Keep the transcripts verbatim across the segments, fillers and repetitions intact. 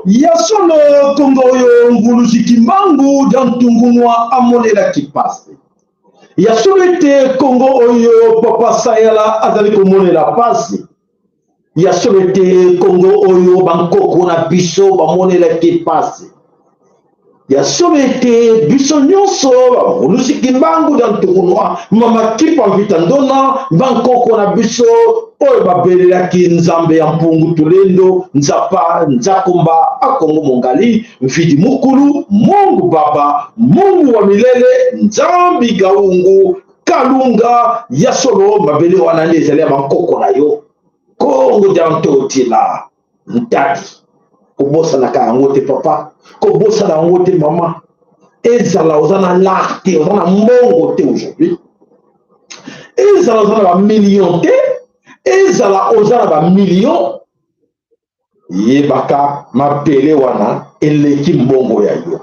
Ya solo, Kongo oyo Mvuluzi Kimbangu dia Ntungunua amonelaki mpasi. Ya solo ete Kongo oyo Papa Sayala azali komonela mpasi. Ya solo ete Kongo oyo bankoko na biso bamonelaki mpasi. Ya solo ete biso nyonso, Mvuluzi Kimbangu dia Ntungunua, Mama Kimpa Vita Ndona, bankoko na biso oyo babelelaki Nzambe ya Mpungu Tulendo, Nzapa, Nzakumba a Kongo Mongali, Mvidi Mukulu, Mungu Baba, Mungu wa milele, Nzambi Gaungu, Kalunga. Ya solo, mabele wana nde ezali ya bankoko na yo. Kongo dia Ntotila, Ntadi. Kobosanaka yango te, papa. Kobosana yango te, mama. Ezala oza na lard te, oza na mbongo te aujourd'hui. Ezala oza na ba millions te, ezala oza na ba millions, yebaka mabele wana eleki mbongo ya yo.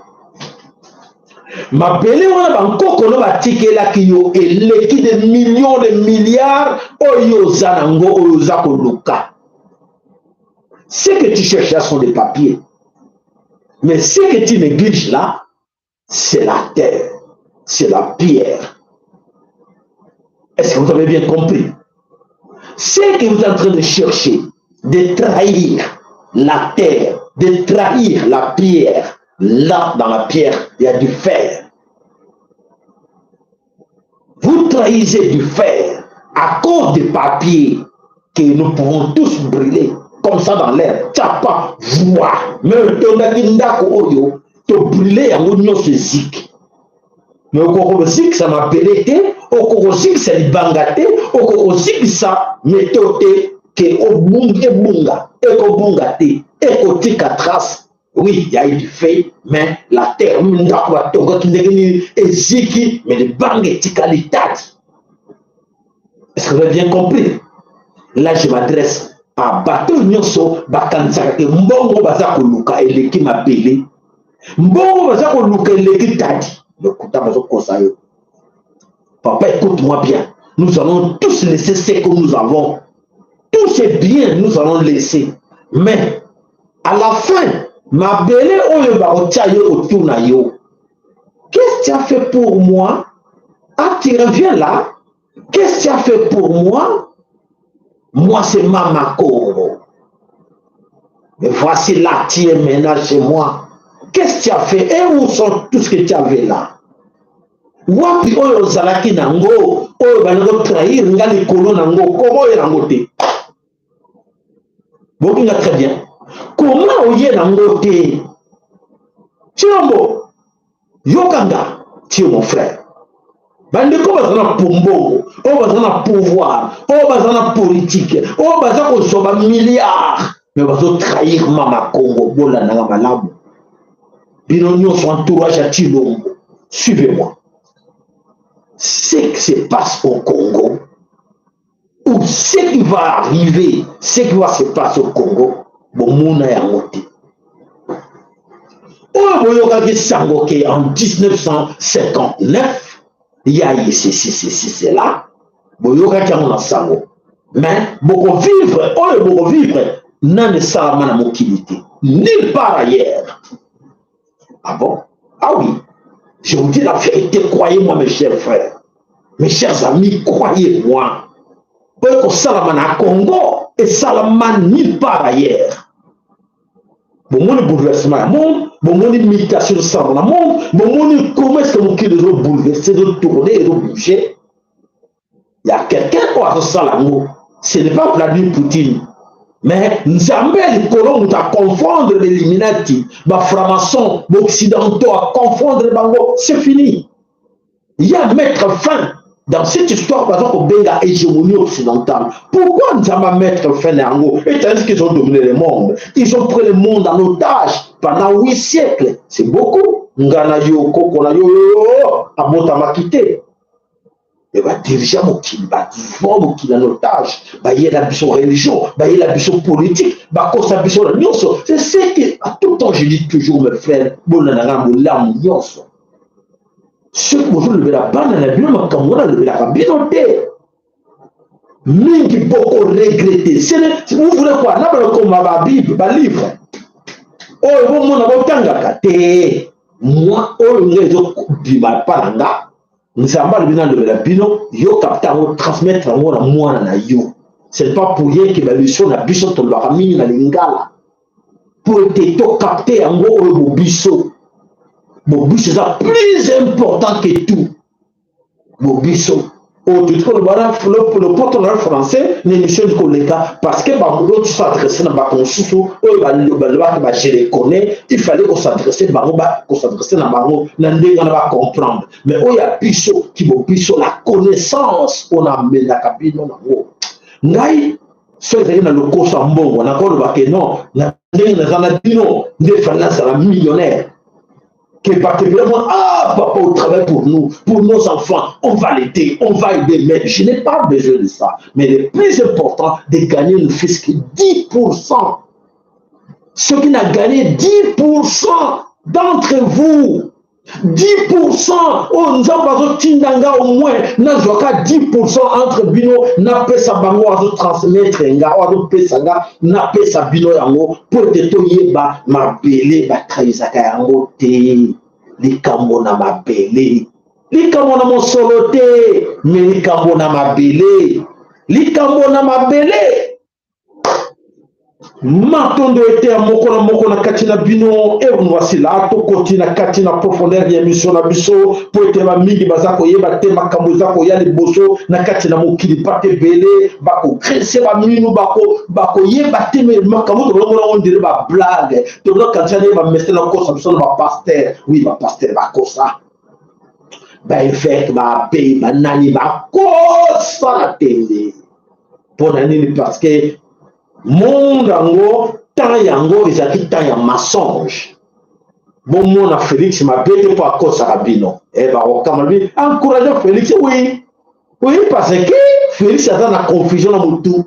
Mabele wana bankoko no batikelaki yo eleki des millions, des milliards oyo oza na yango, oyo oza koluka. Ce que tu cherches là sont des papiers. Mais ce que tu négliges là, c'est la terre, c'est la pierre. Est-ce que vous avez bien compris? Ce que vous êtes en train de chercher, de trahir la terre, de trahir la pierre, là, dans la pierre, il y a du fer. Vous trahissez du fer à cause des papiers que nous pouvons tous brûler comme ça dans l'air. Tchapa, voix. Mais tondaki ndako oyo, to brûler yango nyonso eziki. Mais okoki kozikisa mabele te, okoki kozikisa libanga te, okoki kozikisa moto te, que obung-, ebunga, ekobunga te, ekotika trace. Oui, il y a eu du feu, mais la terre, ndako batongaki ndenge nini, eziki, mais libanga etikali tadi. Est-ce que vous avez bien compris? Là, je m'adresse à bato nyonso bakanisaka que mbongo baza koluka eleki mabele. Mbongo baza koluka eleki tadi. Lokuta bazokosa yo. Papa, écoute-moi bien. Nous allons tous laisser ce que nous avons. Tous ces biens, nous allons laisser. Mais, à la fin, mabele oyo bakotia yo, otuna yo: qu'est-ce que tu as fait pour moi? Ah, tu reviens là. Qu'est-ce que tu as fait pour moi? Moi, c'est Mama Kongo. Mais voici là, tu es maintenant chez moi. Qu'est-ce que tu as fait? Et où sont tout ce que tu avais là? Wapi oyo ozalaki na yango, oyo bana ko trahir nga likolo na yango, comment oye na yango te? Boki nga très bien. Comment oye na yango te? Tshilombo, yoka nga, tu es mon frère. Bandeko baza na pombongo, oyo baza na pouvoir, oyo baza na politique, oyo baza kozwa ba milliards, mais bazo trahir Mama Kongo, bolanda nga malamu. Bino nyonso entourage ya Tshilombo, suivez-moi. Ce qui se passe au Congo, ou ce qui va arriver, ce qui va se passer au Congo, bomona yango te. Oyo boyokaki sango que en dix-neuf cent cinquante-neuf, il y a eu ceci, ceci, cela, boyokaki yango na sango. Mais boko vivre, oyo boko vivre, nani esalama na mokili te. Nulle part ailleurs. Ah bon? Ah oui. Je vous dis la vérité, croyez-moi, mes chers frères, mes chers amis, croyez-moi. Oyo ekosalama na Congo esalama nulle part ailleurs. Bomoni bouleversement ya monde, bomoni mutation esalama na monde, bomoni comment est-ce que mokili ezo bouleverser, ezo tourner, ezo bouger. Il y a quelqu'un oyo azosala yango. Ce n'est pas Vladimir Poutine. Mais Nzambe ya likolo moto a confondre ba Illuminati, ba francs-maçons, ba occidentaux, a confondre bango. C'est fini. Il y a mettre fin dans cette histoire baza kobenga hégémonie occidentale. Pourquoi Nzambe a mettre fin na yango? Et tandis qu'ils ont dominé le monde, ils ont pris le monde en otage pendant huit siècles. C'est beaucoup. Nga na yo, koko na yo, yo, yo, yo, abotamaki te. Et ba dirigeants mokili, ba vend mokili en otage, ba yela biso religion, ba yela biso politique, ba kosa biso na nyonso. C'est ce que, à tout temps, je dis toujours, mes frères, bolanda nga bolamu nyonso. Soki bozolobela bana na bino makambo wana, lobelaka bino te. Mingi boko regretter. C'est le, vous voulez quoi? Na bana koma ba Bible, ba livre. Oyo bomona botangaka te. Mwa oyo ngai ezobima epa na nga. Nzambe alobi nalobela bino, yo capter yango, transmettre yango na mwana na yo. C'est pas pour rien que ba leçon na biso tolobaka mingi na Lingala. Pour ete to capter yango oyo bobiso. Bobiso eza plus important que tout. Bobiso. Oyo tokoki koloba na lopoto na français, na émission koleka, parce que bango oyo s'adresser na bato mosusu, oyo balo-, balobaka ba je les connais, il fallait ko s'adresser bango, ba, ko s'adresser na bango, na ndenge wana ba comprendre. Mais oyo ya biso, kibobiso, la connaissance, oyo namemaka bino na yango. Ngai, soki ezali na lokoso ya mbongo, nakoloba que non, na ndenge naza na bino, nde fallait nazala millionnaire. Que bato ebele, ah, papa, on travaille pour nous, pour nos enfants, on va l'aider, on va aider. Mais je n'ai pas besoin de ça. Mais le plus important, de gagner ne fût-ce que dix pour cent. Ceux qui n'ont gagné dix pour cent d'entre vous, dix pour cent oyo Nzambe azotinda nga, au moins nazwaka dix pour cent entre bino, napesa bango, azotransmettre nga, azopesa nga, napesa bino yango, mpo ete toyeba mabele batrahisaka yango te. Likambo na mabele, likambo na mosolo te, mais likambo na mabele, likambo na mabele. Matondo ete ya moko na moko na kati na bino. Et voici là, tokoti na kati na profondeur ya émission na biso, mpo ete bamingi baza koyeba te makambo eza koya liboso na kati na mokili. Bato ebele bakogrinse baminu, bako-, bakoyeba te, mais makambo tolongola on dirait ba blague. Tolokanisa nde bamesana kosa biso na bapasteur. Oui, bapasteur bakosa. Ba évêque, ba abbé, banani bakosa na tele. Mpo na nini? Parce que monde yango, temps yango ezalaki temps ya mensonge. Bomona Félix mabe te mpo akosaka bino. Eh, bakokama bi, encourager Félix, oui. Oui, parce que Félix aza na confusion na mutu.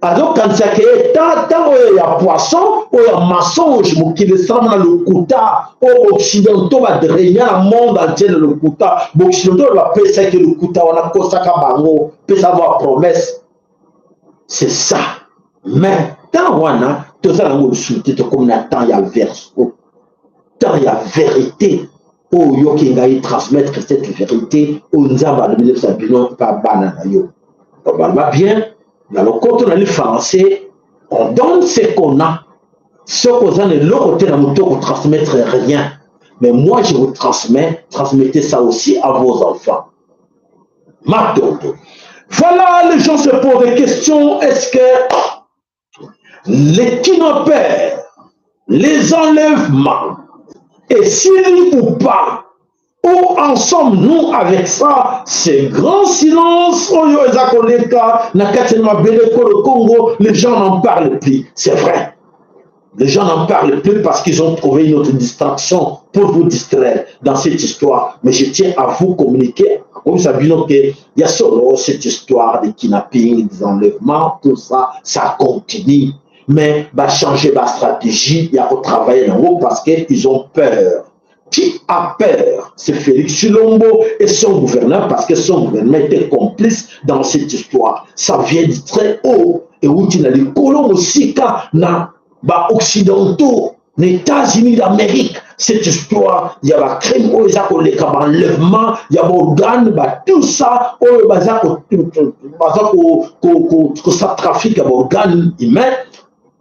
Azokanisa ke temps, temps oyo ya poisson, oyo ya mensonge, mokili esalama na lokuta, oyo occidentaux ba régner na monde entier na lokuta. Ba occidentaux bapesaki lokuta wana, kosaka bango, pesa bango promesse. C'est ça. Mais temps wana, toza nango lisusu te, tokomi na temps ya verso, temps ya vérité. Oyo oyoki ngai transmettre cette vérité, oyo Nzambe alobi na bino mpe bana na yo. Baloba bien, na lokoto na le français, on donne ce qu'on a. Soki oza na eloko te na moto, ko transmettre rien. Mais moi, je vous transmets, transmettez ça aussi à vos enfants. Matondo. Voilà, les gens se posent des questions. Est-ce que les kidnappings, les enlèvements, esili ou pas, où en sommes-nous avec ça? Ce grand silence oyo eza koleka na kati ya mabele ekolo Congo, les gens n'en parlent plus. C'est vrai. Les gens n'en parlent plus parce qu'ils ont trouvé une autre distraction pour vous distraire dans cette histoire. Mais je tiens à vous communiquer, comme ça, bino, que ya solo, cette histoire de kidnapping, des enlèvements, tout ça, ça continue. Mais ba changer ba stratégie, ya ko travailler na yango parce qu'ils ont peur. Qui a peur? C'est Félix Tshilombo et son gouvernement, parce que son gouvernement était complice dans cette histoire. Ça vient de très haut. Euti na likolo mosika, na ba occidentaux Na États-Unis d'Amérique, cette histoire ya ba crime oyo eza koleka, ba enlèvement ya ba organe, ba tout ça oyo baza ko baza ko ko ko ko sa trafic ya ba organe humain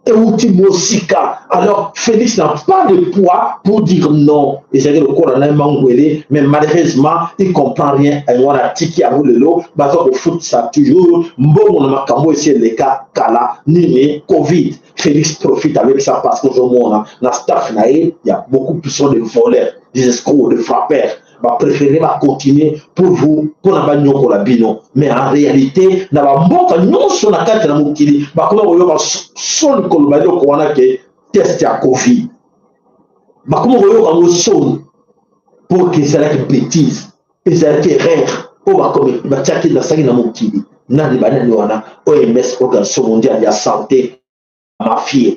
euti mosika. Alors Félix n'a pas de poids pour dire non. Ezalaki lokola na ye mangwele, mais malheureusement il comprend rien. Yango wana atiki yango lelo, baza kofutisa toujours mbongo na makambo esi eleka kala, nini, covid. Félix profite avec ça parce que ozomona na staff na ye, il y a beaucoup plus de voleurs, des escrocs, des frappeurs. Ba préférer ba continuer pour vous, pour na ba nyokola bino. Mais en réalité, na ba mboka nyonso na kati na mokili, bakoma koyoka soni koloba eloko wana ke test ya covid. Bakoma koyoka yango soni, pour que ezalaki bêtise, ezalaki erreur oyo bakomi batiaki, basaki na mokili. Nani banani wana? O M S, Organisation Mondiale ya Santé, mafia.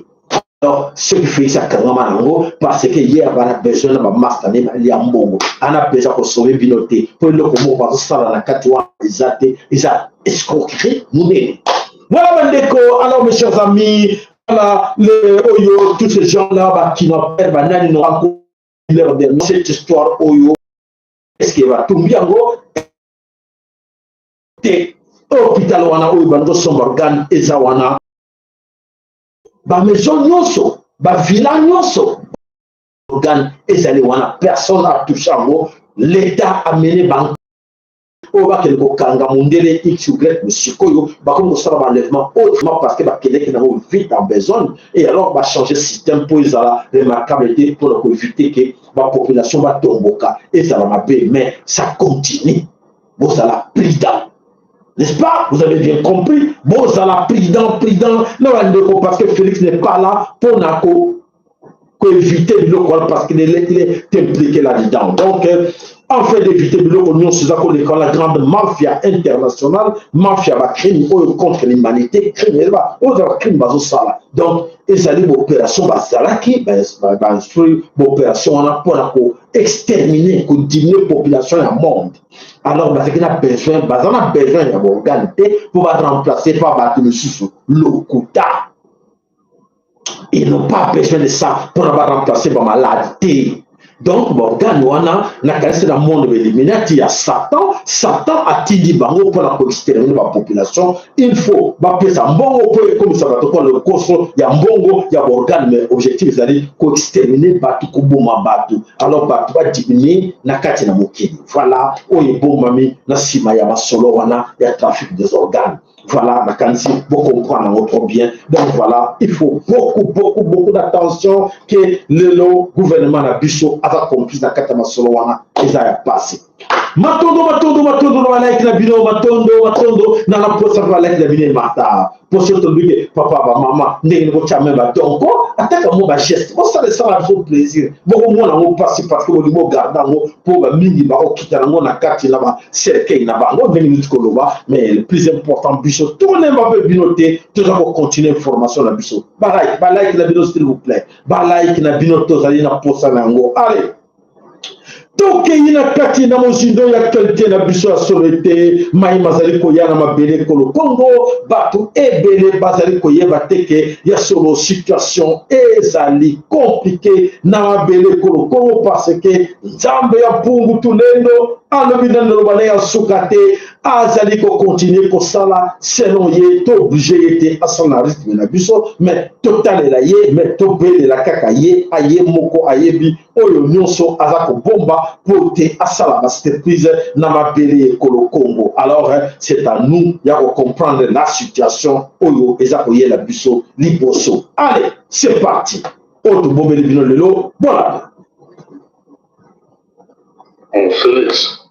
Alors, ce qui fait ça kangama nango, parce que ye abana besoin na ba masta ne na lia mbongo. Ana besoin ko sauver bino te. Po eloko moko bazosala na kati wana eza te, eza escroquerie monene. Voilà bandeko, alors mes chers amis, voilà les oyo, tous ces gens-là, ba kidnappeurs, ba nani no ako leur de cette histoire oyo. Est-ce que batumbi yango? Te. Hôpital wana oyo bando somba organe eza wana. Ba maison nyonso, ba villa nyonso, organe ezali wana, personne a touché yango. L'État a mené bango oyo bakende kokanga mundele X Y, mais sikoyo bakomi kosala ba enlèvement autrement parce que bakendeke nango vite en besogne, et alors ba changer système po ezala remarquable te, pona ko éviter que ba population batomboka, ezala mabe, mais ça continue. Bozala prudent. N'est-ce pas? Vous avez bien compris. Bozala prudent, prudent na bandeko, parce que Félix n'est pas là pona ko ko éviter biloko wana, parce qu'il est, il est impliqué là-dedans. Donc euh, afin d'éviter biloko nyonso eza koleka wana, grande mafia internationale, mafia ba crime oyo contre l'humanité, crime ba oyo ba crime bazosala. Donc ezali ba opération bazalaki ba ba instruire ba opération wana pona ko exterminer, ko diminuer population ya monde. Alors bazalaki na besoin, baza na besoin ya ba organe te po ba remplacer par bato misusu. Lokuta. Ils n'ont pas besoin de ça pona ba remplacer ba malade te. Donc ba organe wana, nakanisi na monde ba Illuminati ya Satan, Satan atindi bango pona ko exterminer ba population. Il faut bapesa mbongo po ekomisa bato kwa lokoso ya mbongo ya ba organe, mais objectif ezali ko exterminer bato, koboma bato. Alors bato ba diminuer na kati na mokili. Voilà oyo ebombami na sima ya masolo wana ya trafic des organes. Voilà, nakanisi bo comprendre yango trop bien. Donc voilà, il faut beaucoup, beaucoup, beaucoup d'attention que lelo gouvernement na biso aza complice na kati ya masolo wana, eza ya pasi. Matondo, matondo, matondo na ba like na bino, matondo, matondo na na posa ba like na bino emata. Poso tolobi ke papa, ba mama, ndenge ni botia même ba donko, ataka mo ba geste, bosala esala biso plaisir. Bokomona yango pasi parce que bolingi bogarda yango po ba mingi bakokita nango na kati na ba cercueil na bango, ndenge nini koloba, mais le plus important, biso tolemba pe bino te, toza ko continuer formation na biso. Ba like, ba like na bino, s'il vous plaît. Ba like na bino, tozali na posa na yango. Allez. Tokei na kati na mozindo ya actualité na biso ya solo ete mai mazali koya na mabele ekolo Kongo, bato ebele bazali koyeba te ke ya solo situation ezali compliqué na mabele ekolo Kongo, parce que Nzambe ya Mpungu Tulendo alobi na ndoloba na ye ya suka te, azali ko continuer kosala selon ye, to obliger ye te asala na rythme na biso, mais totalela ye, mais tobelela kaka ye, aye moko ayebi oyo nyonso aza kobomba po te asala ba surprise na mabele ekolo Kongo. Alors hein, c'est à nous ya ko comprendre la situation oyo eza koyela biso liboso. Allez, c'est parti. Oyo tobomeli bino lelo, voilà. Mon Félix,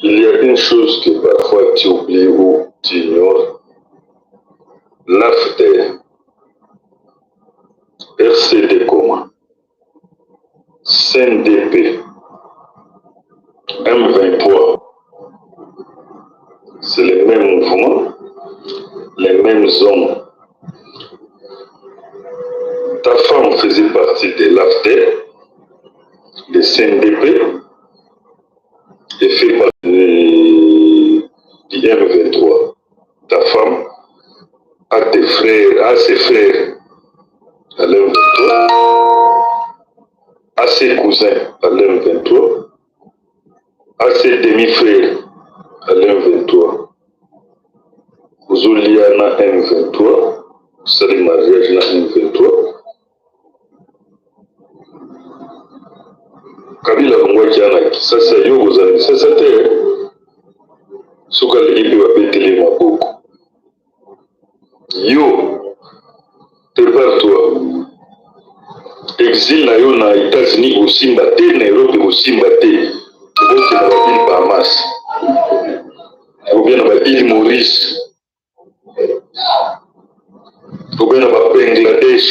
il y a une chose que parfois tu oublies ou tu ignores. L'AFDER, RCD comment, CNDP, M vingt-trois, c'est le même mouvement, les mêmes hommes. Ta femme faisait partie de l'AFDER, de CNDP, et fait partie de, du M vingt-trois. Ta femme a tes frères, a ses frères à l'M vingt-trois. à ses cousins à l'M vingt-trois, à ses demi-frères à l'M vingt-trois. Ozolia na M vingt-trois, osali mariage na M vingt-trois. Kabila longwaki awa na Kinshasa, yo ozali Kinshasa te, soki alingi mpe babetele maboko. Yo, prépare-toi. Exil na yo na États-Unis osimba te, na Europe osimba te. Okote na ba îles Bahamas. Ou bien na ba îles Maurice. Ou bien na ba Bangladesh.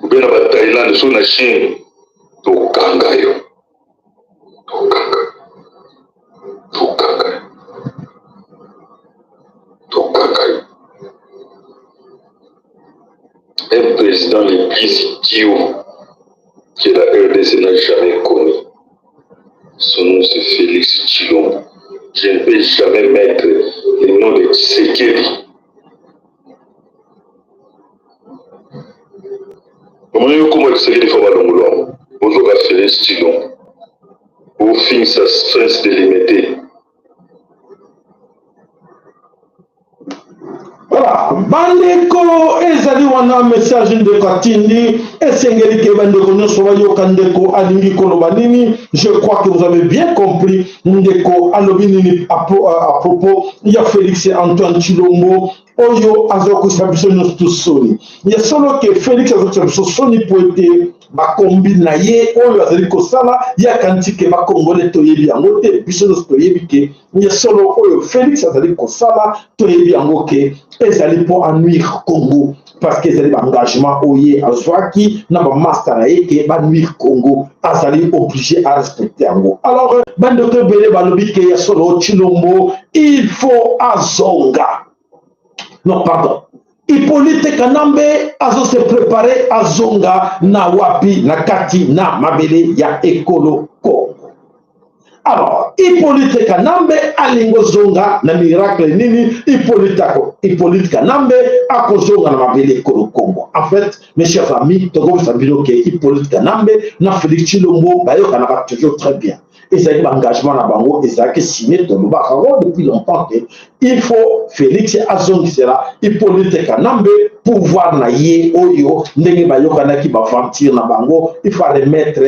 Ou bien na ba Thaïlande, so na Chine. Tokanga yo. Tokanga. Tokanga. Tokanga. Un président le plus idiot que la R D C n'a jamais connu. Son nom, c'est Félix Tshilombo. Je ne peux jamais mettre le nom de Tshisekedi. Omoni yo kuma Tshisekedi fa balongolwa. Ozoka Félix Tshilombo. Ofinsa France de limité. Voilà, bandeko, ezali wana message ndeko atindi, esengeli ke bandeko nyonso bayoka ndeko alingi koloba nini. Je crois que vous avez bien compris ndeko alobi nini à pro-, à propos ya Félix Antoine Tshilombo, oyo azoyoka biso nyonso nsoni. Ya solo ke Félix azoyoka biso nsoni mpo ete ba combines na ye oyo azali kosala, ya kanti ke ba Congolais toyebi yango te, biso nyonso toyebi ke ya solo oyo Félix azali kosala, toyebi yango ke ezali mpo a nuire Congo, parce que ezali ba engagements oyo ye azwaki na ba masta na ye ke ba nuire Congo, azali obligé à respecter yango. Alors, euh, bandeko ebele balobi ke ya solo Tshilombo, il faut azonga. Non, pardon. Hippolyte Kanambe azo se préparer azonga na wapi? Na kati na mabele ya ekolo Congo. Alors, Hippolyte Kanambe alingi kozonga na miracle nini? Hippolyte ako-, Hippolyte Kanambe akozonga na mabele ekolo Congo. En fait, mes chers amis, tokoyebisa bino ke Hippolyte Kanambe na Félix Tshilombo bayokanaka toujours très bien. Ezalaki ba engagement na bango, ezalaki signé, tolobaka yango depuis longtemps que il faut Félix azongisela Hippolyte Kanambe pouvoir na ye oyo, ndenge bayokanaki ba aventure na bango, il faut remettre,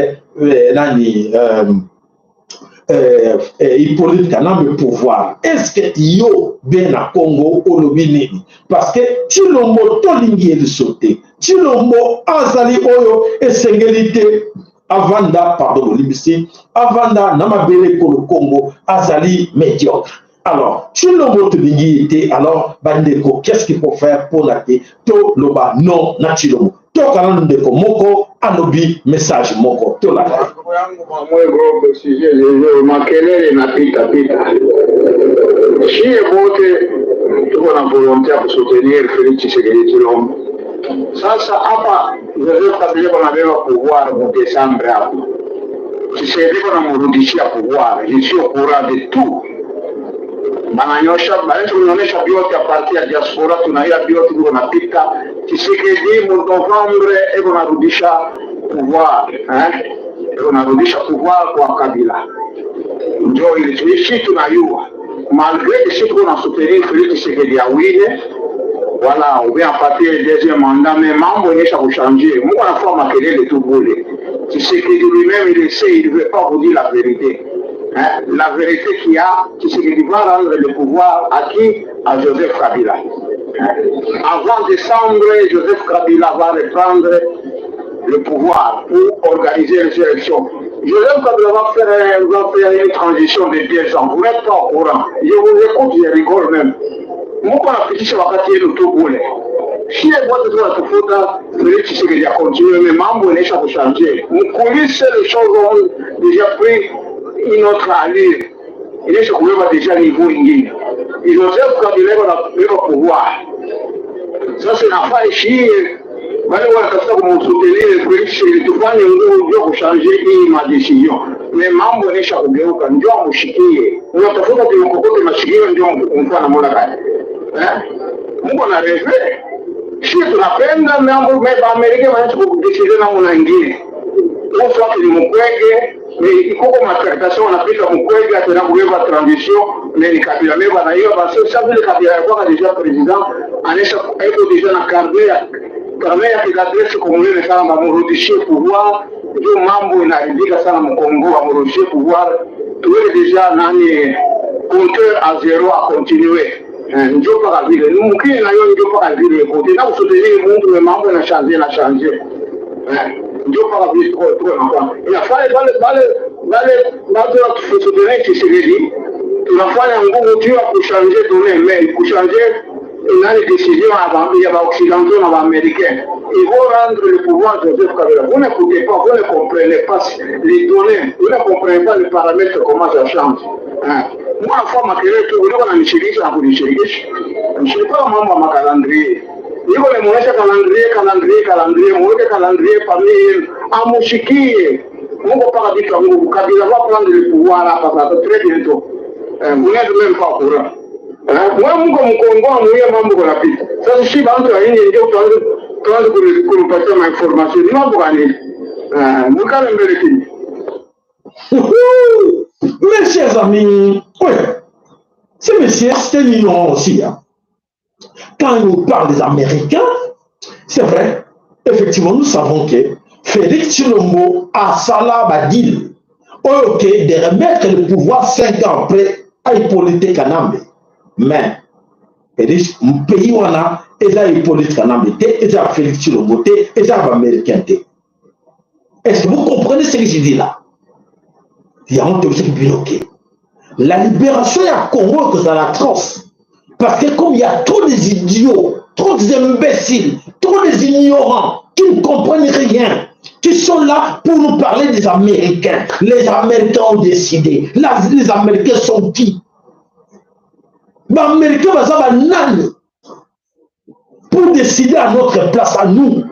euh, nani, euh, euh, euh, Hippolyte Kanambe pouvoir. Est-ce que yo bena Congo olobi nini? Parce que Tshilombo tolingi ye liso te. Tshilombo azali oyo esengeli te avanda, pardon, bolimbisi, avanda na mabele ekolo Congo, azali médiocre. Alors, Tshilombo tolingi ye te, alors, bandeko, qu'est-ce qu'il faut faire mpo na ke toloba non na Tshilombo? Toyoka nanu ndeko moko alobi message moko, tolanda. Yango mamwe gros précision, je, makelele na pita pita. Si ye bote, tuko na volonté ya kusoutenir Félix Tshisekedi Tshilombo. Sasa hapa Joseph Kabila banabeba pouvoir mu décembre hapo. Tshisekedi banamurudishia pouvoir. Je suis au courant de tout. Bananyosha, bananyosha biote à partir ya diaspora, tunayua biote biko napita. Tshisekedi mu novembre eko narudisha pouvoir, hein? Eko narudisha pouvoir kwa Kabila. Ndio ile tuishi tunayua. Malgré que si tuko na soutenir Félix Tshisekedi ya wine, voilà, ou bien à partir du deuxième mandat, mais mambo inaisha kuchanger. Muko nafanya makelele tu bule. Tshisekedi lui-même, il essaie, il veut pas vous dire la vérité. Hein? La vérité qu'il y a, Tshisekedi va rendre le pouvoir à qui? À Joseph Kabila. Hein? Avant décembre, Joseph Kabila va reprendre le pouvoir pour organiser les élections. Joseph Kabila va faire, va faire une transition de deux ans. Vous n'êtes pas au courant. Je vous écoute, je rigole même. Muko napitisha wakati yenu tu bule. Si ye bote tuko natufuta, Félix Tshisekedi a continuer, mais mambo inaisha kuchanger. Mukulise, les choses ont déjà pris une autre allure. Inaisha kubeba déjà niveau ingine. Joseph Kabila eko na, eko pouvoir. Sasa inafaa si ye, bale wanatafuta kumusoutenir, Félix Tshisekedi, tufanye nguvu juu ya kuchanger hii madécision. Mais mambo inaisha kugeuka, ndio mushikie. Unatafuta kukokote masikio, ndio mfana mona kani. Eh? Muko na rêver. Si tunapenda mambu, mais ba Américains banansi kudécider namuna ingine. Ou soit ni Mukwege, mais il faut que ma tractation na pita Mukwege, atena kubeba transition, mais ni Kabila. Mais bana yo, parce que ça, vile Kabila yakuwa déjà président, anesa eko déjà na carnet ya, carnet ya kila adresse comme lui, mais ça, bamurudishie pouvoir, ndio mambu inaharibika sana mu Congo, bamurudishie pouvoir, tuweke déjà nani, compteur à zéro à continuer. Eh, njo mpaka vile. Ni mukini na yo njo mpaka vile kote. Na kusoutenir muntu, mais mambu na changer, na changer. Eh, njo mpaka vile trop, trop na kwa. Il a fallu bale, bale, bale, bale tuna kusoutenir Tshisekedi. Tunafanya nguvu tu ya kuchanger données, mais kuchanger nani décision ya ba, ya ba occidentaux na ba américains. Ils vont rendre le pouvoir à Joseph Kabila. Vous n'écoutez pas, vous ne comprenez pas les données, vous ne comprenez pas les paramètres, comment ça change. Hein. Moi, fois makelele tu, vous n'avez pas mis ça, vous n'avez pas mambu ma calendrier. Niko le mwana calendrier, calendrier, calendrier, mwana calendrier parmi eux, amushikiye. Mungu mpaka vitu ya Mungu, Kabila va prendre le pouvoir hapa sasa, très bientôt. Euh, vous n'êtes même pas au courant. Hein? Mwe muko mu Congo, muye mambu kuna pita. Sasa si bantu ya inye ndio tuanze, tuanze kuri-, kuripatia ma information. Ni mambu gani? Eh, mukale mbele kini. Mes chers amis, oui, ce monsieur, c'est un ignorant aussi, hein. Quand il nous parle des Américains, c'est vrai, effectivement, nous savons que Félix Tshilombo asala ba deal. Ok, de remettre le pouvoir cinq ans après à Hippolyte Kanambe. Mais, Félix, pays wana, eza Hippolyte Kanambe te, eza Félix Tshilombo te, eza ba Américains te. Est-ce que vous comprenez ce que je dis là? Il y a honte de ce que vous bloquez. La libération ya Congo ekozala atroce. Parce que comme il y a trop des idiots, trop des imbéciles, trop des ignorants, qui ne comprennent rien, qui sont là pour nous parler des Américains. Les Américains ont décidé. Là, les Américains sont qui? Ba Américains baza ba nani pour décider à notre place, à nous?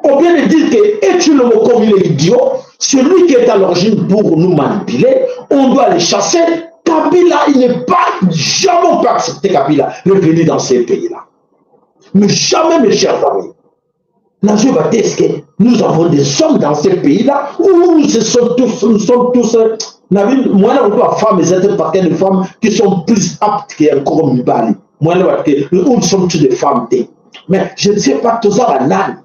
Ou bien de dire que Tshilombo, comme il est idiot, celui qui est à l'origine pour nous manipuler, on doit le chasser. Kabila, il n'est pas, jamais on peut accepter Kabila revenir dans ces pays-là. Mais jamais, mes chers amis. Nazo ba te, est-ce que nous avons des hommes dans ces pays-là où nous sommes tous, nous sommes tous, euh, na bi-, mwana muntu wa femme, c'est un paquet de femmes qui sont plus aptes que encore mibali. Mwana wa te, où nous sommes tous des femmes te. Mais je ne sais pas, toza ba nani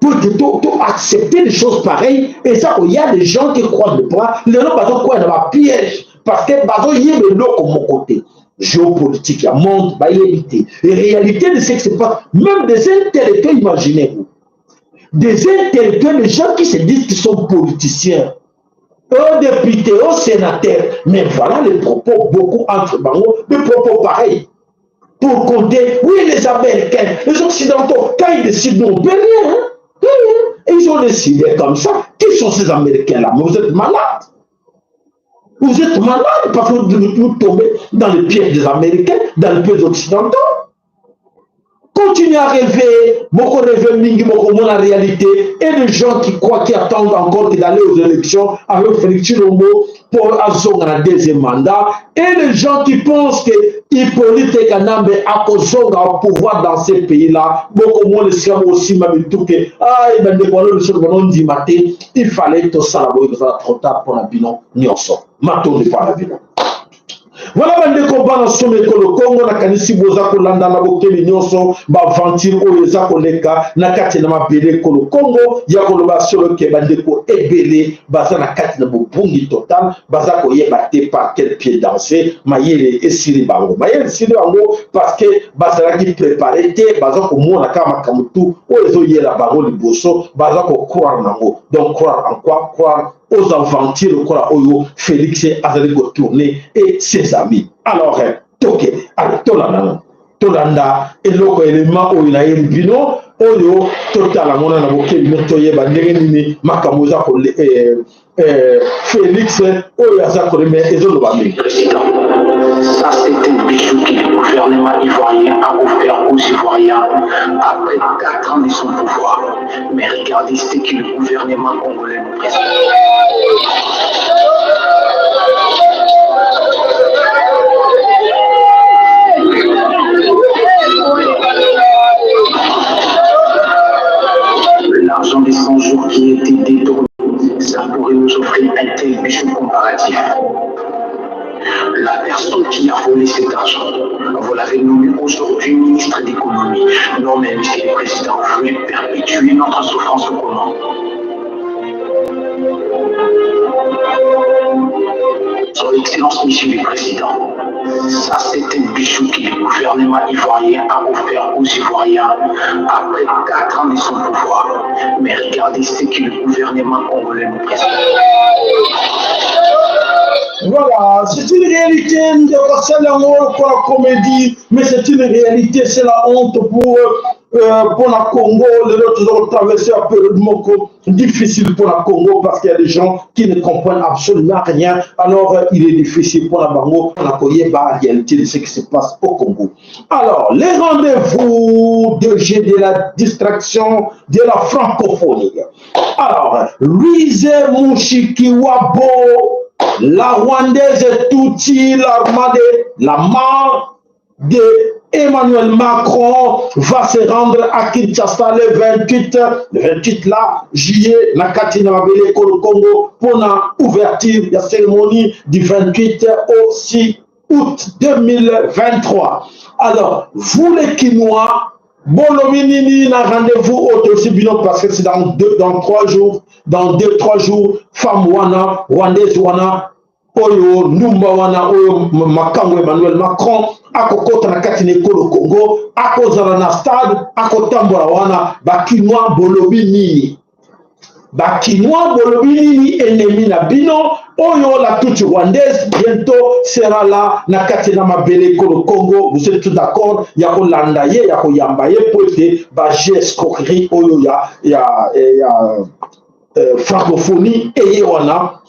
pour que tu, tu accepter des choses pareilles. Et ça, il y a des gens qui croient de bras, les gens bazo croire dans ma piège, parce que bazo yeba eloko moko te. Géopolitique ya monde, ba yeba te. Et réalité de ce qui se passe, même des intellectuels, imaginez-vous. Des intellectuels, des gens qui se disent qu'ils sont politiciens, aux députés, aux sénateurs. Mais voilà les propos, beaucoup entre bango, des propos pareils. Pour compter, oui, les Américains, les Occidentaux, quand ils décident, nous, on peut rien, hein. Rien, hein. Et ils ont décidé comme ça. Qui sont ces Américains-là? Mais vous êtes malades. Vous êtes malades parce que vous, vous tombez dans les pièges des Américains, dans les pièges occidentaux. Continuez à rêver, boko rêver mingi, boko mona réalité. Et les gens qui croient, qui attendent encore que d'aller aux élections avec Félix Tshilombo pour azonga na deuxième mandat. Et les gens qui pensent que Hippolyte Kanambe akozonga au pouvoir dans ces pays-là, boko mona esika boko simba mituke. Ah, et ben, de bon, le seul bon, on dit matin, il fallait tout ça, là, ça trop tard pour la bino, nyonso. Matondo epai na bino. Voilà, bandeko, bana somo ekolo Kongo, nakanisi boza kolanda na bokebi nyonso ba aventure oyo eza koleka na kati na mabele ekolo Kongo. Ya koloba solo que bandeko ebele baza na kati na bobungi total, baza koyeba te par quel pied danser, mayele esili bango. Mayele esili bango parce que bazalaki préparé te, baza komona kaka makambo tout oyo ezoyela bango liboso, baza ko croire nango. Donc croire en quoi? Croire aux aventures lokola oyo Félix azali ko tourner et ses amis. Alors, eh, toke, allez, tolanda, tolanda eloko, élément oyo nayeli bino, oyo totala mona na bokebi, bino toyeba ndenge nini makambo eza ko, eh, eh, Félix oyo aza ko, mais ezoloba mingi. Président, ça c'est un bijou que le gouvernement ivoirien a offert aux Ivoiriens après quatre ans de son pouvoir. Mais regardez ce que le gouvernement congolais nous présente. La personne qui a volé cet argent, vous l'avez nommé aujourd'hui ministre d'économie. Non, mais monsieur le président, vous voulez perpétuer notre souffrance comment ? Son Excellence, Monsieur le Président, ça c'est un bijou que le gouvernement ivoirien a offert aux Ivoiriens après quatre ans de son pouvoir. Mais regardez ce que le gouvernement congolais nous présente. Voilà, c'est une réalité, ndeko, c'est l'amour pour la comédie, mais c'est une réalité, c'est la honte pour, euh, pour la Congo, les autres traverser un peu de moko difficile pour la Congo parce qu'il y a des gens qui ne comprennent absolument rien. Alors, euh, il est difficile pour la bango, pour la koyeba, la réalité de ce qui se passe au Congo. Alors, les rendez-vous de jeu de la distraction de la francophonie. Alors, Louise Mushikiwabo, la rwandaise Tutsi, l'armée de la mort de Emmanuel Macron va se rendre à Kinshasa le vingt-huit, le vingt-huit là, juillet, na kati na mabele ekolo Congo, pona ouverture ya cérémonie du vingt-huit au six août deux mille vingt-trois. Alors, vous les Kinois, bolobi nini na rendez-vous oyo topesi bino, parce que c'est dans deux, dans trois jours, dans deux, trois jours, femme wana, rwandaise wana, oyo ndumba wana, oyo m-, makangu Emmanuel Macron, akokota na kati na ekolo Congo, akozala na stade, akotambola wana, ba Kinois bolobi nini? Ba Kinois bolobi nini, ennemi na bino, oyo la Tutsi rwandaise bientôt sera là na kati na mabele ekolo Congo, vous êtes tous d'accord ya kolanda ye, ya koyamba ye, po ete ba jeux escroquerie oyo ya, ya, ya, euh, francophonie eye wana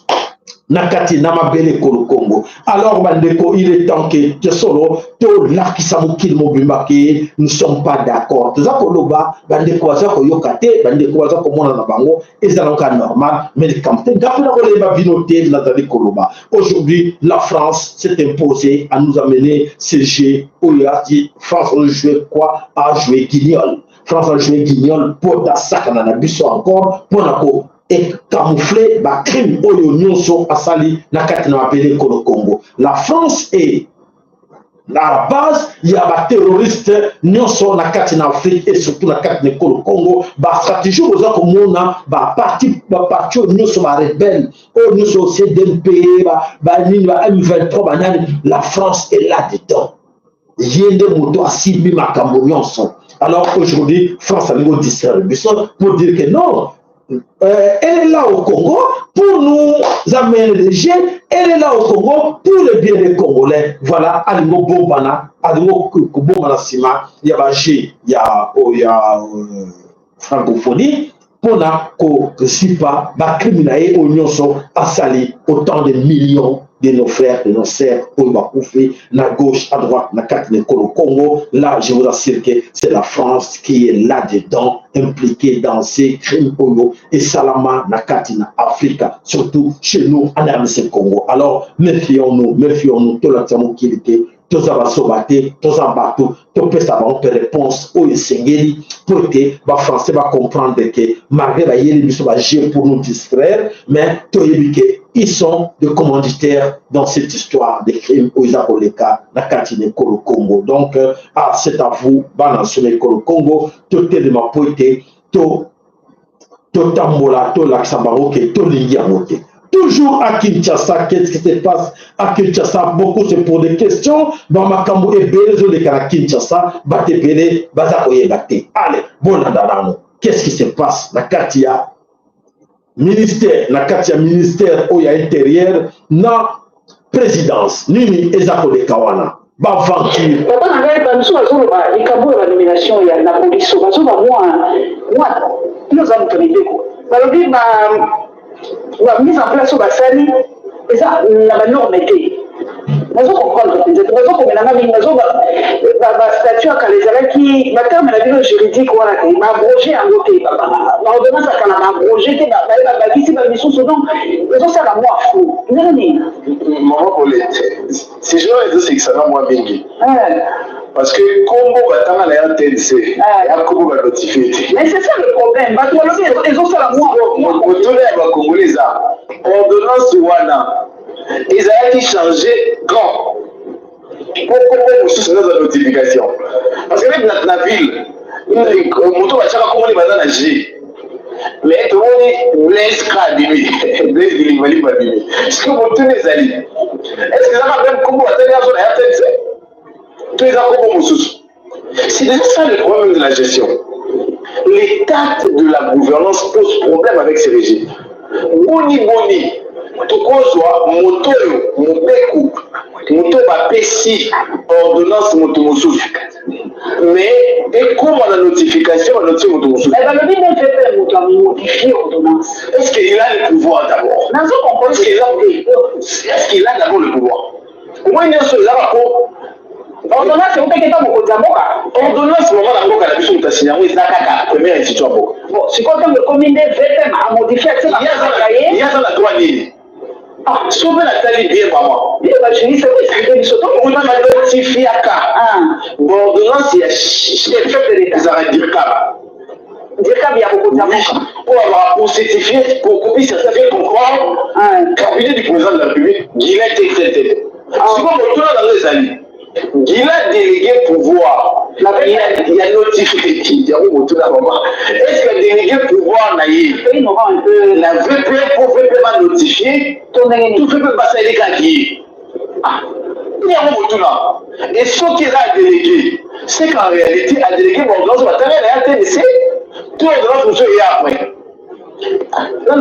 na kati na mabele ekolo Congo. Alors, bandeko, il est temps que tosolo tolakisa mokili mobimba que nous sommes pas d'accord. Toza koloba, bandeko baza koyoka te, bandeko baza komona na bango, eza na ka normal, mais likambo te, nga mpe nakolemba bino te, nazali koloba. Aujourd'hui, la France s'est imposée à nous amener ces jeux, oyo ati France a joué quoi? A joué guignol. France a joué guignol, po ta sakana na biso encore, pona ko e camoufler ba crime oyo nyonso asali na kati na mabele ekolo Congo. La France est à la base ya ba terroristes nyonso na kati na Afrique et surtout na kati na ekolo Congo. Ba stratégie boza komona, ba parti, ba parti oyo nyonso, ba rebelles oyo nyonso, C D M P, ba, ba nini, ba M vingt-trois, ba nani, la France est là-dedans. Ye nde moto asimbi makambo nyonso. Alors aujourd'hui, France alingi ko distraire biso pour dire que non, euh, elle est là au Congo pour nous amener des jeux, elle est là au Congo pour le bien des Congolais. Voilà, alingi ko bombana, alingi ko-, kobombana nsima ya ba jeux ya, oh, ya, euh, francophonie, pona ko-, kosipa ba crime na ye oyo nyonso asali, autant de millions de nos frères, de nos sœurs oyo bakufi na gauche, à droite, na kati na ekolo Congo. Là, je vous assure que c'est la France qui est là-dedans, impliquée dans ces crimes oyo esalama na kati na Afrika, surtout chez nous en R D C Congo. Alors, méfions-nous, méfions-nous, tolakisa mokili que toza basoba te, toza bato, topesa bango mpe réponse oyo esengeli, po ete ba Français ba comprendre que malgré bayeli biso ba jeux pour nous distraire, mais toyebi que ils sont des commanditaires dans cette histoire de crime oyo eza koleka na kati na ekolo Congo. Donc, euh, ah, c'est à vous, bana nsona ekolo Congo, totelema po ete to-, totambola, tolakisa bango que tolingi yango te. Toujours à Kinshasa, qu'est-ce qui se passe à Kinshasa? Beaucoup se posent des questions. Ba makambo ebele ezoleka na Kinshasa, bato ebele baza koyeba te. Allez, bolanda nanu. Qu'est-ce qui se passe na kati ya ministère, na kati ya ministère oyo ya intérieur na présidence? Nini eza koleka wana? Ba aventure. Papa na ngai, bato mosusu bazoloba likambo ya banomination ya na police, bazoba mwa, mwa, yo oza moto ya mibeko. Balobi ba, ba mise en place oyo basali, eza na banorme te. Nazo comprendre mpenza te, nazo komela nga mingi, nazo ba, ba, ba statut ya kala ezalaki, ba terme na bino juridique wana te, ba abroger yango te, ba, ba, ba ordonnance ya kala ba abroger te, ba, ba, ba, babakisi ba misusu, donc ezosala mwa flou. Ndenge nini? Maman Paulette, sujet oyo ezosekisa nga mwa mingi. Eh. Parce que kombo batanga na ya T N C, eh, ya kombo ba notifier te. Mais c'est ça le problème. Bato balobi ezo-, ezosala mwa. Mo-, motuna ya ba Congolais eza, ordonnance wana, Ezalaki changer camp. Pourquoi pas mosusu na za notification? Parce que même na, na ville, moto batiaka kombo na ye baza na G. Mais tomoni Blaise Kaka abimi. Blaise Bilimbalimba abimi. Est-ce que moto ezali? Est-ce que ezalaka même kombo batali azo na R T N C? To eza kombo mosusu? C'est déjà ça le problème de la gestion. L'état de la gouvernance pose problème avec ces régimes. Boni boni tokozwa moto oyo mobeko, moto bapesi ordonnance moto mosusu, mais ekoma na notification, ba notifier moto mosusu? Eh, balobi nde V P moto amodifie ordonnance. Est-ce qu'il a le pouvoir d'abord? Nazo comprendre. Est-ce qu'il a, est-ce qu'il a d'abord le pouvoir? Omoni nyonso ezalaka po ordonnance eutaki epa mokonzi ya mboka. Ordonnance, mama na mboka na biso moto asigner yango, eza kaka première institution ya mboka. Bon, sikoyo ntango ekomi nde V P amodifie, atie na, ye aza na, ye aza na droit nini? Ah. Soki natali bien, mama, ye ba juriste oyo eside biso to ona na notifiaka. Ah. Ordonnance ya ch-, chef de l'État ezalaka DIRCAB. DIRCAB ya mokonzi ya mboka. Pour avoir, pour certifier, pour copier certificat conforme, ah, cabinet du président de la République, Gila, tel, tel, tel. Ah. Sikoyo motuna na ngai ezali, Gila a délégué pouvoir na ya, ya notifier, yango motuna mama. Est-ce que a délégué pouvoir na ye, pays n'aura un peu, na V P, po V P ba notifier to ndenge nini? To V P basaleli kaka ye? Ah, yango motuna. Et soki eza délégué, c'est qu'en réalité a délégué ba ordonnance batanga na R T N C, to ordonnance mosusu eya après? Ata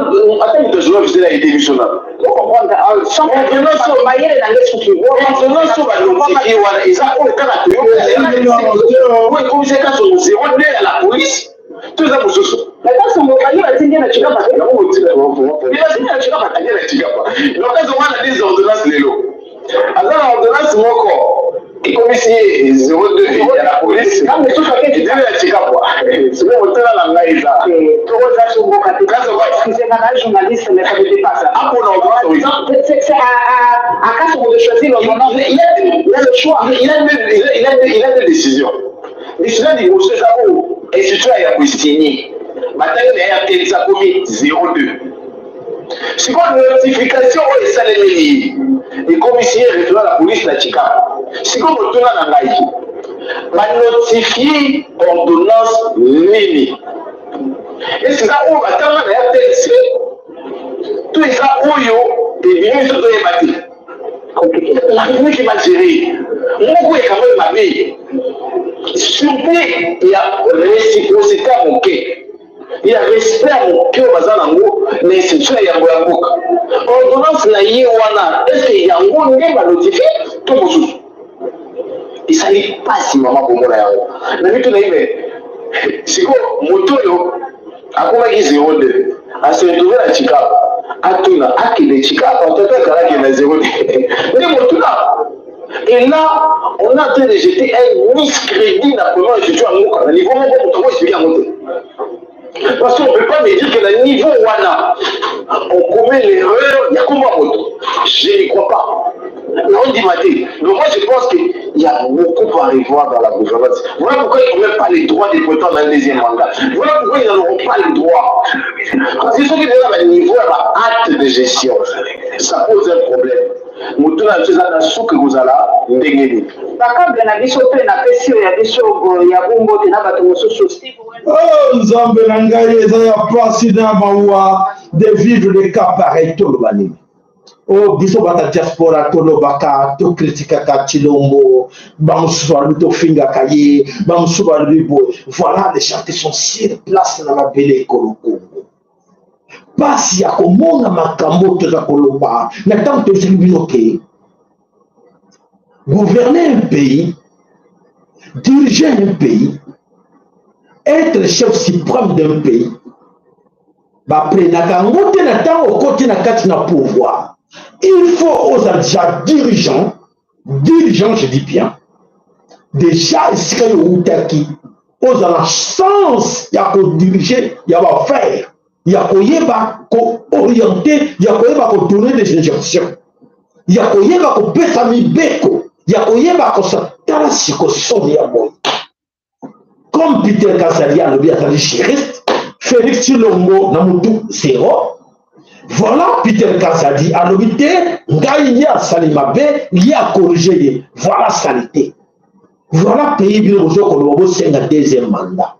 moto azwa visa na aide biso na. Vous comprenez? Ah, sans ordonnance oyo, mayele na ngai soki ordonnance oyo ba notifier wana eza oyo kaka toyoka, oyo ekomisa kaka zéro deux ya la police. To eza mosusu. Mais parce que mobali batindi na Tshikapa te. Yango motinda, yango motinda. Mais batindi na Tshikapa te. Batindi na Tshikapa. Donc, eza wana des ordonnances lelo. Aza na ordonnance moko ekomisi ye zéro deux ya la police. Ntango mosusu ake etindi na Tshikapa. Sikoyo motuna na ngai eza, eh, toko eza so mboka te. Kaso ba, excusez-moi, na journaliste, mais ça me dépasse. Hapo na ordonnance, oui. C'est, c'est à, à, à Kaso de choisir l'ordonnance. Il a, il a, il a le choix. Il a, il a deux, il a, il a deux, il a deux décisions. Décision liboso eza oyo, institution ya kosigner. Batangi na ye ya R T N C akomi zéro deux. Sikoyo notification oyo esalemeli ye, ekomisi ye retour na police na Tshikapa. Sikoyo motuna na ngai, ba notifier ordonnance nini? Est-ce que eza oyo batanga na R T N C, to eza oyo ebimi biso toyeba te? La République va gérer. Moko ya kamwe mabe. Surtout ya réciprocité ya moke, ya respect ya moke oyo baza na yango na institution ya yambo ya mboka. Ordonnance na ye wana, est-ce que yango nde ba notifier to mosusu? Esali mpasi, mama, komona yango. Na mitu na ye, mais sikoyo moto oyo akomaki zéro deux, a se retrouver na Tshikapa. Atuna, akende Tshikapa, tata azalaki na zéro deux. Nde motuna. Et là, on est en train de jeter un discrédit na première institution ya mboka. Na niveau moko moto ako expliquer yango te. Parce qu'on ne peut pas me dire que na niveau wana, on commet l'erreur ya kombo ya moto. Je n'y crois pas. Na ndima te. Donc moi, je pense qu'il y a beaucoup à revoir dans la gouvernance. Voilà pourquoi ils n'ont même pas le droit de prétendre un deuxième mandat. Voilà pourquoi ils n'auront pas le droit. Parce que soki déjà na niveau ya ba actes de gestion, ça pose un problème. Motuna na biso eza na suka ekozala ndenge nini? Ba câble na biso mpe napesi oyo ya biso bo-, ya bo mbote na bato mosusu. Oh, Nzambe na ngai, eza ya mpasi na mawa de vivre des cas pareils, toloba nini? Oh, biso bata diaspora tolobaka, tokritikaka Tshilombo, bamosusu balobi tofingaka ye, bamosusu balobi boye. Voilà les gens qui sont sur place na mabele ekolo Congo. Mpasi ya komona makambo toza koloba na ntango toyebisaki bino ke gouverner un pays, diriger un pays, être chef suprême d'un pays, ba prenaka yango te na ntango okoti na kati na pouvoir. Il faut ozala déjà dirigeant, dirigeant, je dis bien, déjà esika yo outaki, ozala na sens ya ko diriger, ya ba faire, ya koyeba ko orienter, ya koyeba ko donner des injonctions, ya koyeba kopesa mibeko, ya koyeba kosa tala siko soni ya boye. Comme Peter Kazadi alobi azali juriste, Félix Tshilombo na mutu zéro. Voilà, Peter Kazadi alobi te, ngai ye asali mabe, ye a corriger ye. Voilà saleté. Voilà pays bino bozo koloba bosenga deuxième mandat.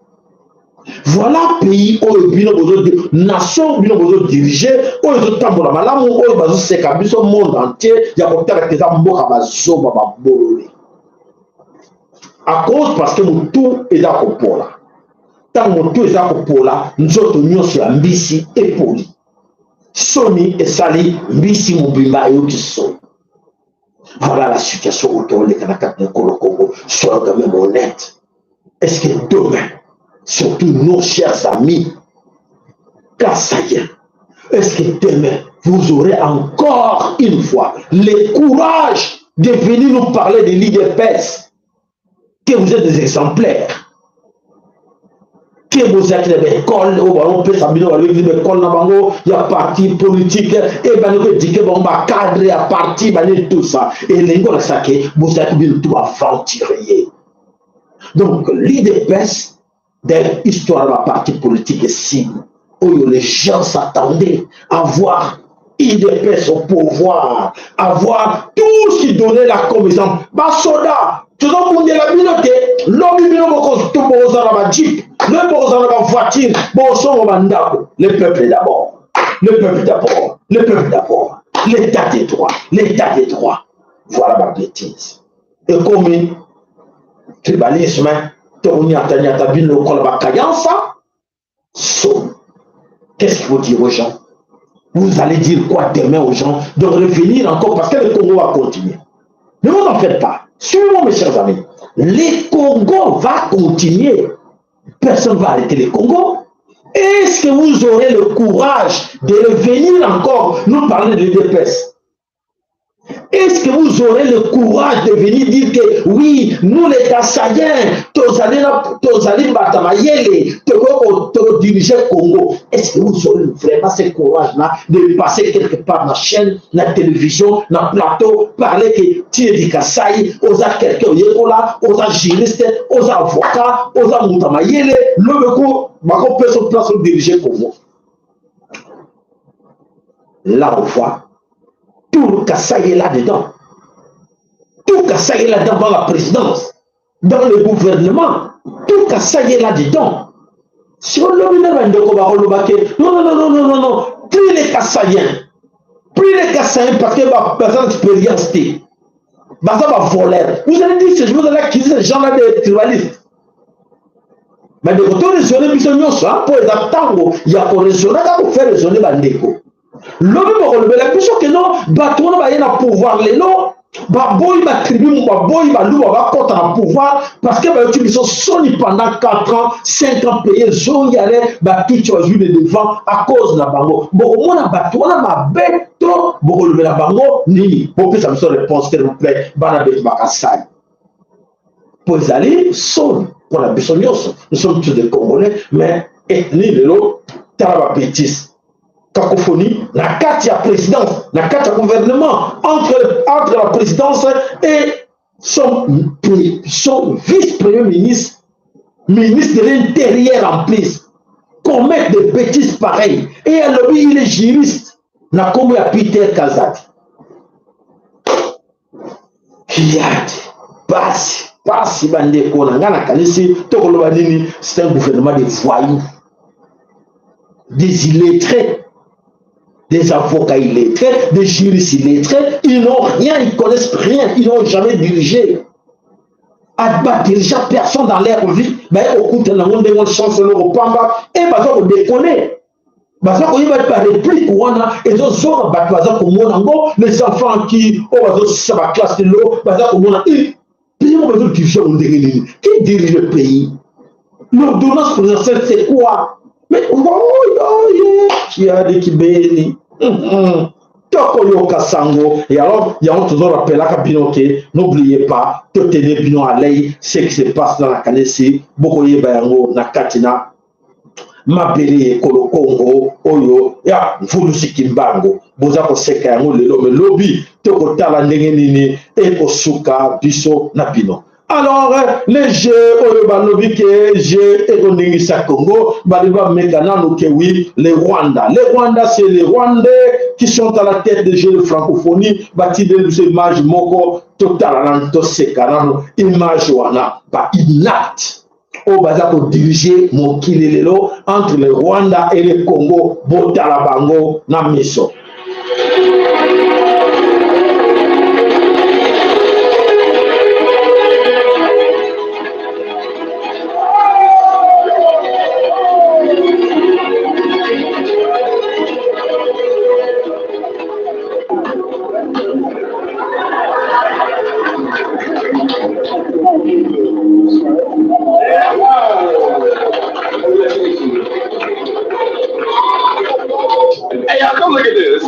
Voilà pays oyo bino bozo di-, nation bino bozo diriger, oyo ezo tambola malamu, oyo bazo seka biso monde entier ya kotala que eza mboka bazoba, babolole. À cause, parce que mutu eza kopola. Tango mutu eza kopola, nzoto nyonso ya mbisi epoli. Soni esali mbisi mobimba, eyoki soni. Voilà la situation oyo toleka na kati na ekolo Congo. Soyons quand même honnêtes. Est-ce que demain, surtout nos chers amis Kasaïens, est-ce que demain, vous aurez encore une fois le courage de venir nous parler de l'U D P S, que vous êtes des exemplaires? Que bozalaki na baécole oyo bapesa bino, balobaki baécole na bango ya parti politique, e bandi ko éduquer bango ba cadre ya parti, bandi tout ça. Elingi kolakisa que bozalaki bino tout ba aventurier. Donc, l'U D P S, dans l'histoire de la parti politique, signe oyo les gens s'attendaient à voir U D P S au pouvoir, à voir tout ce qui donnait là comme exemple. Basoda, tozobundela bino te, lobi bino boko-, to bokozala na ba jeep, lobi bokozala na ba voiture, bosomba ba ndako. Le peuple d'abord. Le peuple d'abord. Le peuple d'abord. L'état de droit. L'état de droit. Voilà ma bêtise. Ekomi tribalisme, to konyata nyata bino lokola ba Kayansa. So, qu'est-ce qu'il faut dire aux gens? Vous allez dire quoi demain aux gens de revenir encore, parce que le Congo va continuer? Ne vous en faites pas. Suivez-moi, mes chers amis. Le Congo va continuer. Personne ne va arrêter le Congo. Est-ce que vous aurez le courage de revenir encore nous parler de l'U D P S? Est-ce que vous aurez le courage de venir dire que oui, nous les Kasaïens, tozali na, tozali bata mayele, toko, toko diriger Congo? Est-ce que vous aurez vraiment ce courage-là de passer quelque part na chaîne, na télévision, na plateau, parler que tu es du Kasaï, oza quelqu'un oyekola, oza juriste, oza avocat, oza mutu ya mayele, lobi ko, bako pesa place o diriger Congo? Là, on voit, tout le Kasaï est là-dedans. Tout Kasaï est là-dedans, dans la présidence, dans le gouvernement. Tout Kasaï est là-dedans. Si on lobi na bandeko bakoloba que non, non, non, non, non, non, non. Plus les Kasaïens. Plus les Kasaïens, parce que ba, baza na expérience te. Baza ba voleurs. Vous allez dire, vous allez accuser ces gens-là d'être tribalistes. Bandeko, to raisonner biso nyonso, hein, po eza tango ya ko raisonner, ka ko faire raisonner bandeko. Lobi bakolobela biso que non, bato wana baye na pouvoir lelo, baboyi ba tribu, baboyi baluba bakota na pouvoir, parce que bayoki biso soni pendant quatre ans, cinq ans, pays ezongi, allez, ba Tutsi bazwi le devant à cause na bango. Bokomona bato wana mabe trop, bokolobela bango nini? Bopesa biso réponse, s'il vous plaît, bana beto ba Kasaï. Po ezali soni pona biso nyonso. Nous sommes tous des Congolais, mais ethnie lelo, tala ba bêtises. Cacophonie na kati ya présidence, na kati ya gouvernement, entre, entre la présidence et son, son vice-premier ministre, ministre de l'Intérieur en plus, commettre des bêtises pareilles. Et alobi, il est juriste. Na kombo ya Peter Kazadi. Kiadi, pasi, pasi bandeko na nga, nakanisi tokoloba nini, c'est un gouvernement de voyous, des illettrés, des avocats illettrés, des juristes illettrés, ils n'ont rien, ils connaissent rien, ils n'ont jamais dirigé. A ba diriger personne dans leur vie, ba okuta na ngo ndenge chance lo kopamba, et baza ko déconner. Baza koyeba ba réplique wana ezozonga, bato baza komona yango, les enfants qui, oyo bazosisa ba classe lelo, baza komona, eh, pays yango bazo diriger yango ndenge nini? Qui dirige le pays? L'ordonnance présidentielle, c'est quoi? Mais, oh, oh, yeah, kiadi kibeni. Mhm. Tokoyoka sango. Et alors, yango tozo rappelaka bino que, n'oubliez pas, to tenir bino à l'œil ce qui se passe dans la Kanesi, bokoyeba yango na kati na mabele ya ekolo Kongo oyo ya mvulusi Kimbangu. Boza koseka yango lelo, mais lobi tokotala ndenge nini ekosuka biso na bino. Alors, euh, les jeux oyo balobi que jeux ekoningisa Congo, badi bameka nanu que oui, les Rwanda. Les Rwanda, c'est les Rwandais qui sont à la tête des Jeux de francophonie. Batindeli biso image moko, totala nanu, toseka nanu, image wana, ba inaptes oyo baza kodiriger mokili lelo entre le Rwanda et le Congo, botala bango na miso. Hey, y'all, come look at this.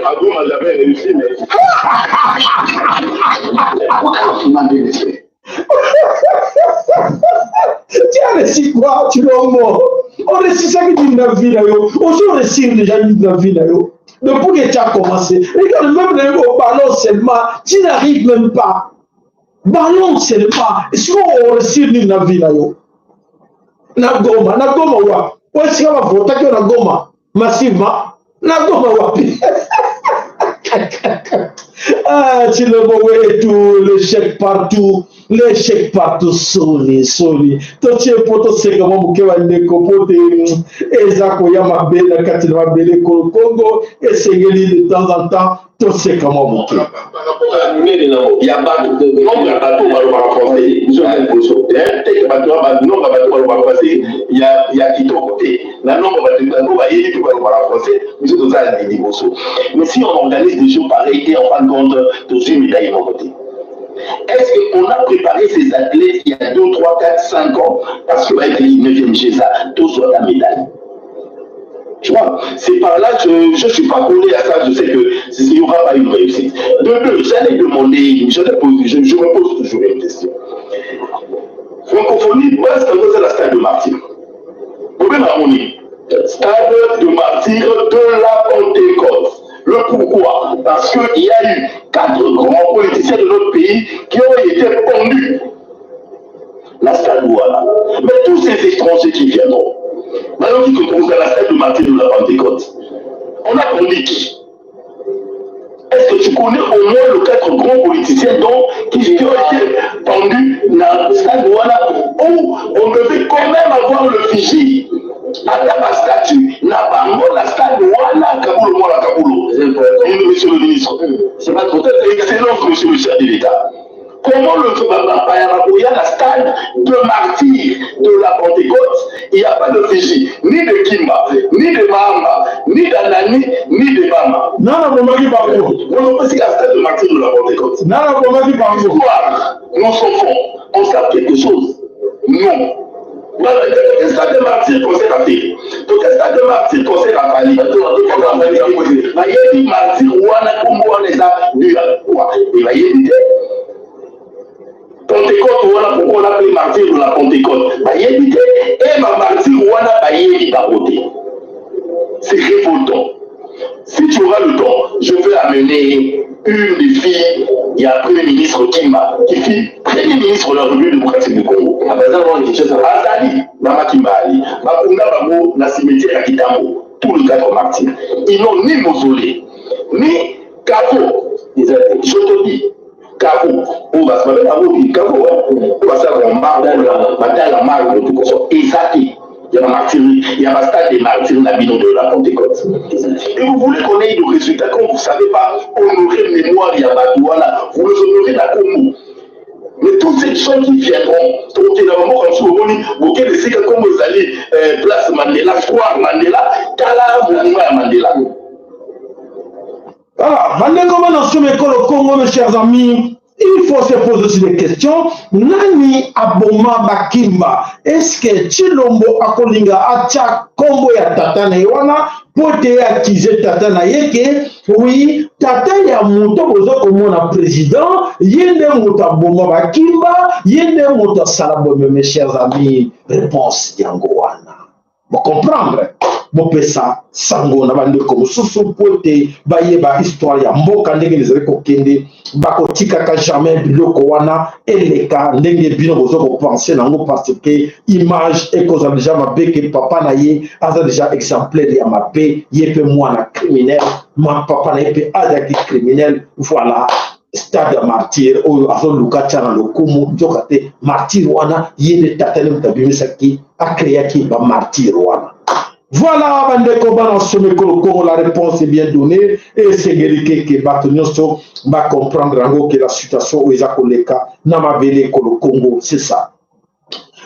Agoma jamais réussi, mais tu as réussi quoi, Tshilombo? Oresisaki nini na vie na yo? Ozo réussir déjà nini na vie na yo? Depuis que tu as commencé, regarde, même le ballon seulement, tu n'arrives même pas. Ballon seulement, est-ce qu'on réussit nini na vie na yo? Na Goma, na Goma wapi? Oyo esika bavotaki yo na Goma massivement? Na Goma wapi? Ah, Tshilombo wetu, l'échec partout, l'échec partout, soni, soni. Totie po toseka mwa moke, bandeko, po te, mm, eza koya mabe na kati na mabele Kongo. Esengeli de temps en temps toseka mwa moke. Par rapport à la monnaie de Namo, ya bato, nombre ya bato balobaka français, biso na liboso. Eh, te ke bato ya ba-, nombre ya bato balobaka français ya, ya kitoko te. Na nombre ya bato, bato bayebi te balobaka français, biso toza na liboso. Mais si on organise des jeux pareils et en fin de compte, tozwi médaille moko te. Est-ce qu'on a préparé ces athlètes il y a deux, trois, quatre, cinq ans parce que, bah, il y a neuvième G S A, tozwa la médaille? Tu vois, c'est par là que je ne suis pas collé à ça, je sais que il n'y aura pas une réussite. De deux, j'allais demander, j'allais poser, je, je me pose toujours une question. Francophonie, base, ça doit être la stade de martyrs. Vous pouvez m'arrondir. Stade de martyrs de la Pentecôte. Le pourquoi? Parce qu'il y a eu quatre grands politiciens de notre pays qui ont été pendus. La stade wana. Mais tous ces étrangers qui viendront, maintenant qui se trouvent dans la stade de martyrs de la Pentecôte, on a pendu qui? Est-ce que tu connais au moins les quatre grands politiciens dont, qui, qui ont été pendus dans le stade wana, où on devait quand même avoir le vigie à la statue, na bango na stade wana, Kabulo, mwana Kabulo. Monsieur le ministre. C'est pas trop. Excellence, monsieur le chef de l'État. Comment le, ba-, ba-, ba-, ya bakoya na stade de martyrs de la Pentecôte, il n'y a pas de vigie, ni de Kimba, ni de Mahamba, ni d'Anani, ni de Bama. Nani abomaki bango? Vous, parce qu'il y a stade de martyrs de la Pentecôte. Nani abomaki bango? Histoire, nous souffrons, on sait quelque chose. Non. Voilà, stade de martyrs concert à Fally. Stade de martyrs concert à Fally. Bayebi martyr wana, kombo wana eza dû à quoi? Et bayebi te. Pentecôte wana, pourquoi on appelle martyr de la Pentecôte? Bayebi te. Et ba martyr wana, bayebi bango te. C'est révoltant. Si tu auras le temps, je vais amener une des filles ya Premier ministre Kimba, qui fut Premier ministre de la République démocratique du Congo. Ah, bah, ça, on dit ça. Azali, Mama Kimba ali. Bakunda bango na cimetière ya Kitambo, tous les quatre martyrs. Ils n'ont ni mausolée, ni caveau. Je te dis, caveau. Oyo bas-, babengaka yango caveau, hein. Oyo basala na marbre, batala marbre, tout comme ça. Eza te. Ya ba martyrs, ya ba stade des martyrs na bino de la Pentecôte. Et vous voulez qu'on ait de résultats quand vous savez pas honorer mémoire ya bato wana, vous les honorez na kombo. Mais tous ces gens qui viendront, tokokende na bamboka mosusu, omoni, bokende esika kombo ezali, eh, place Mandela, Square Mandela, tala monument ya Mandela. Voilà, bandeko, bana somo ekolo Kongo, mes chers amis, Il faut se poser aussi des questions. Nani aboma Bakimba? Est-ce que Tshilombo akolinga atia kombo ya tata na ye wana, po te accuser tata na ye que, oui, tata ya moto bozo komona président, ye nde moto aboma Bakimba, ye nde moto asala boye? Mes chers amis, réponse yango wana. Bo comprendre? Bopesa sango na bandeko mosusu po te bayeba histoire ya mboka ndenge ezali kokende. Bakotikaka jamais biloko wana eleka ndenge bino bozo kopenser nango, parce que image ekozala déjà mabe que papa na ye aza déjà exemplaire ya mabe, ye pe mwana criminel, ma papa na ye pe azalaki criminel. Voilà, stade ya martyr oyo azoluka tia na lokumu, nzoka te martyr wana ye nde tata nde moto abimisaki, acreaki ba martyr wana. Voilà, bandeko bana nsomba ekolo Kongo, la réponse est bien donnée, et esengeli que, que bato nyonso ba comprendre yango que la situation oyo eza koleka na mabele ekolo Kongo, c'est ça.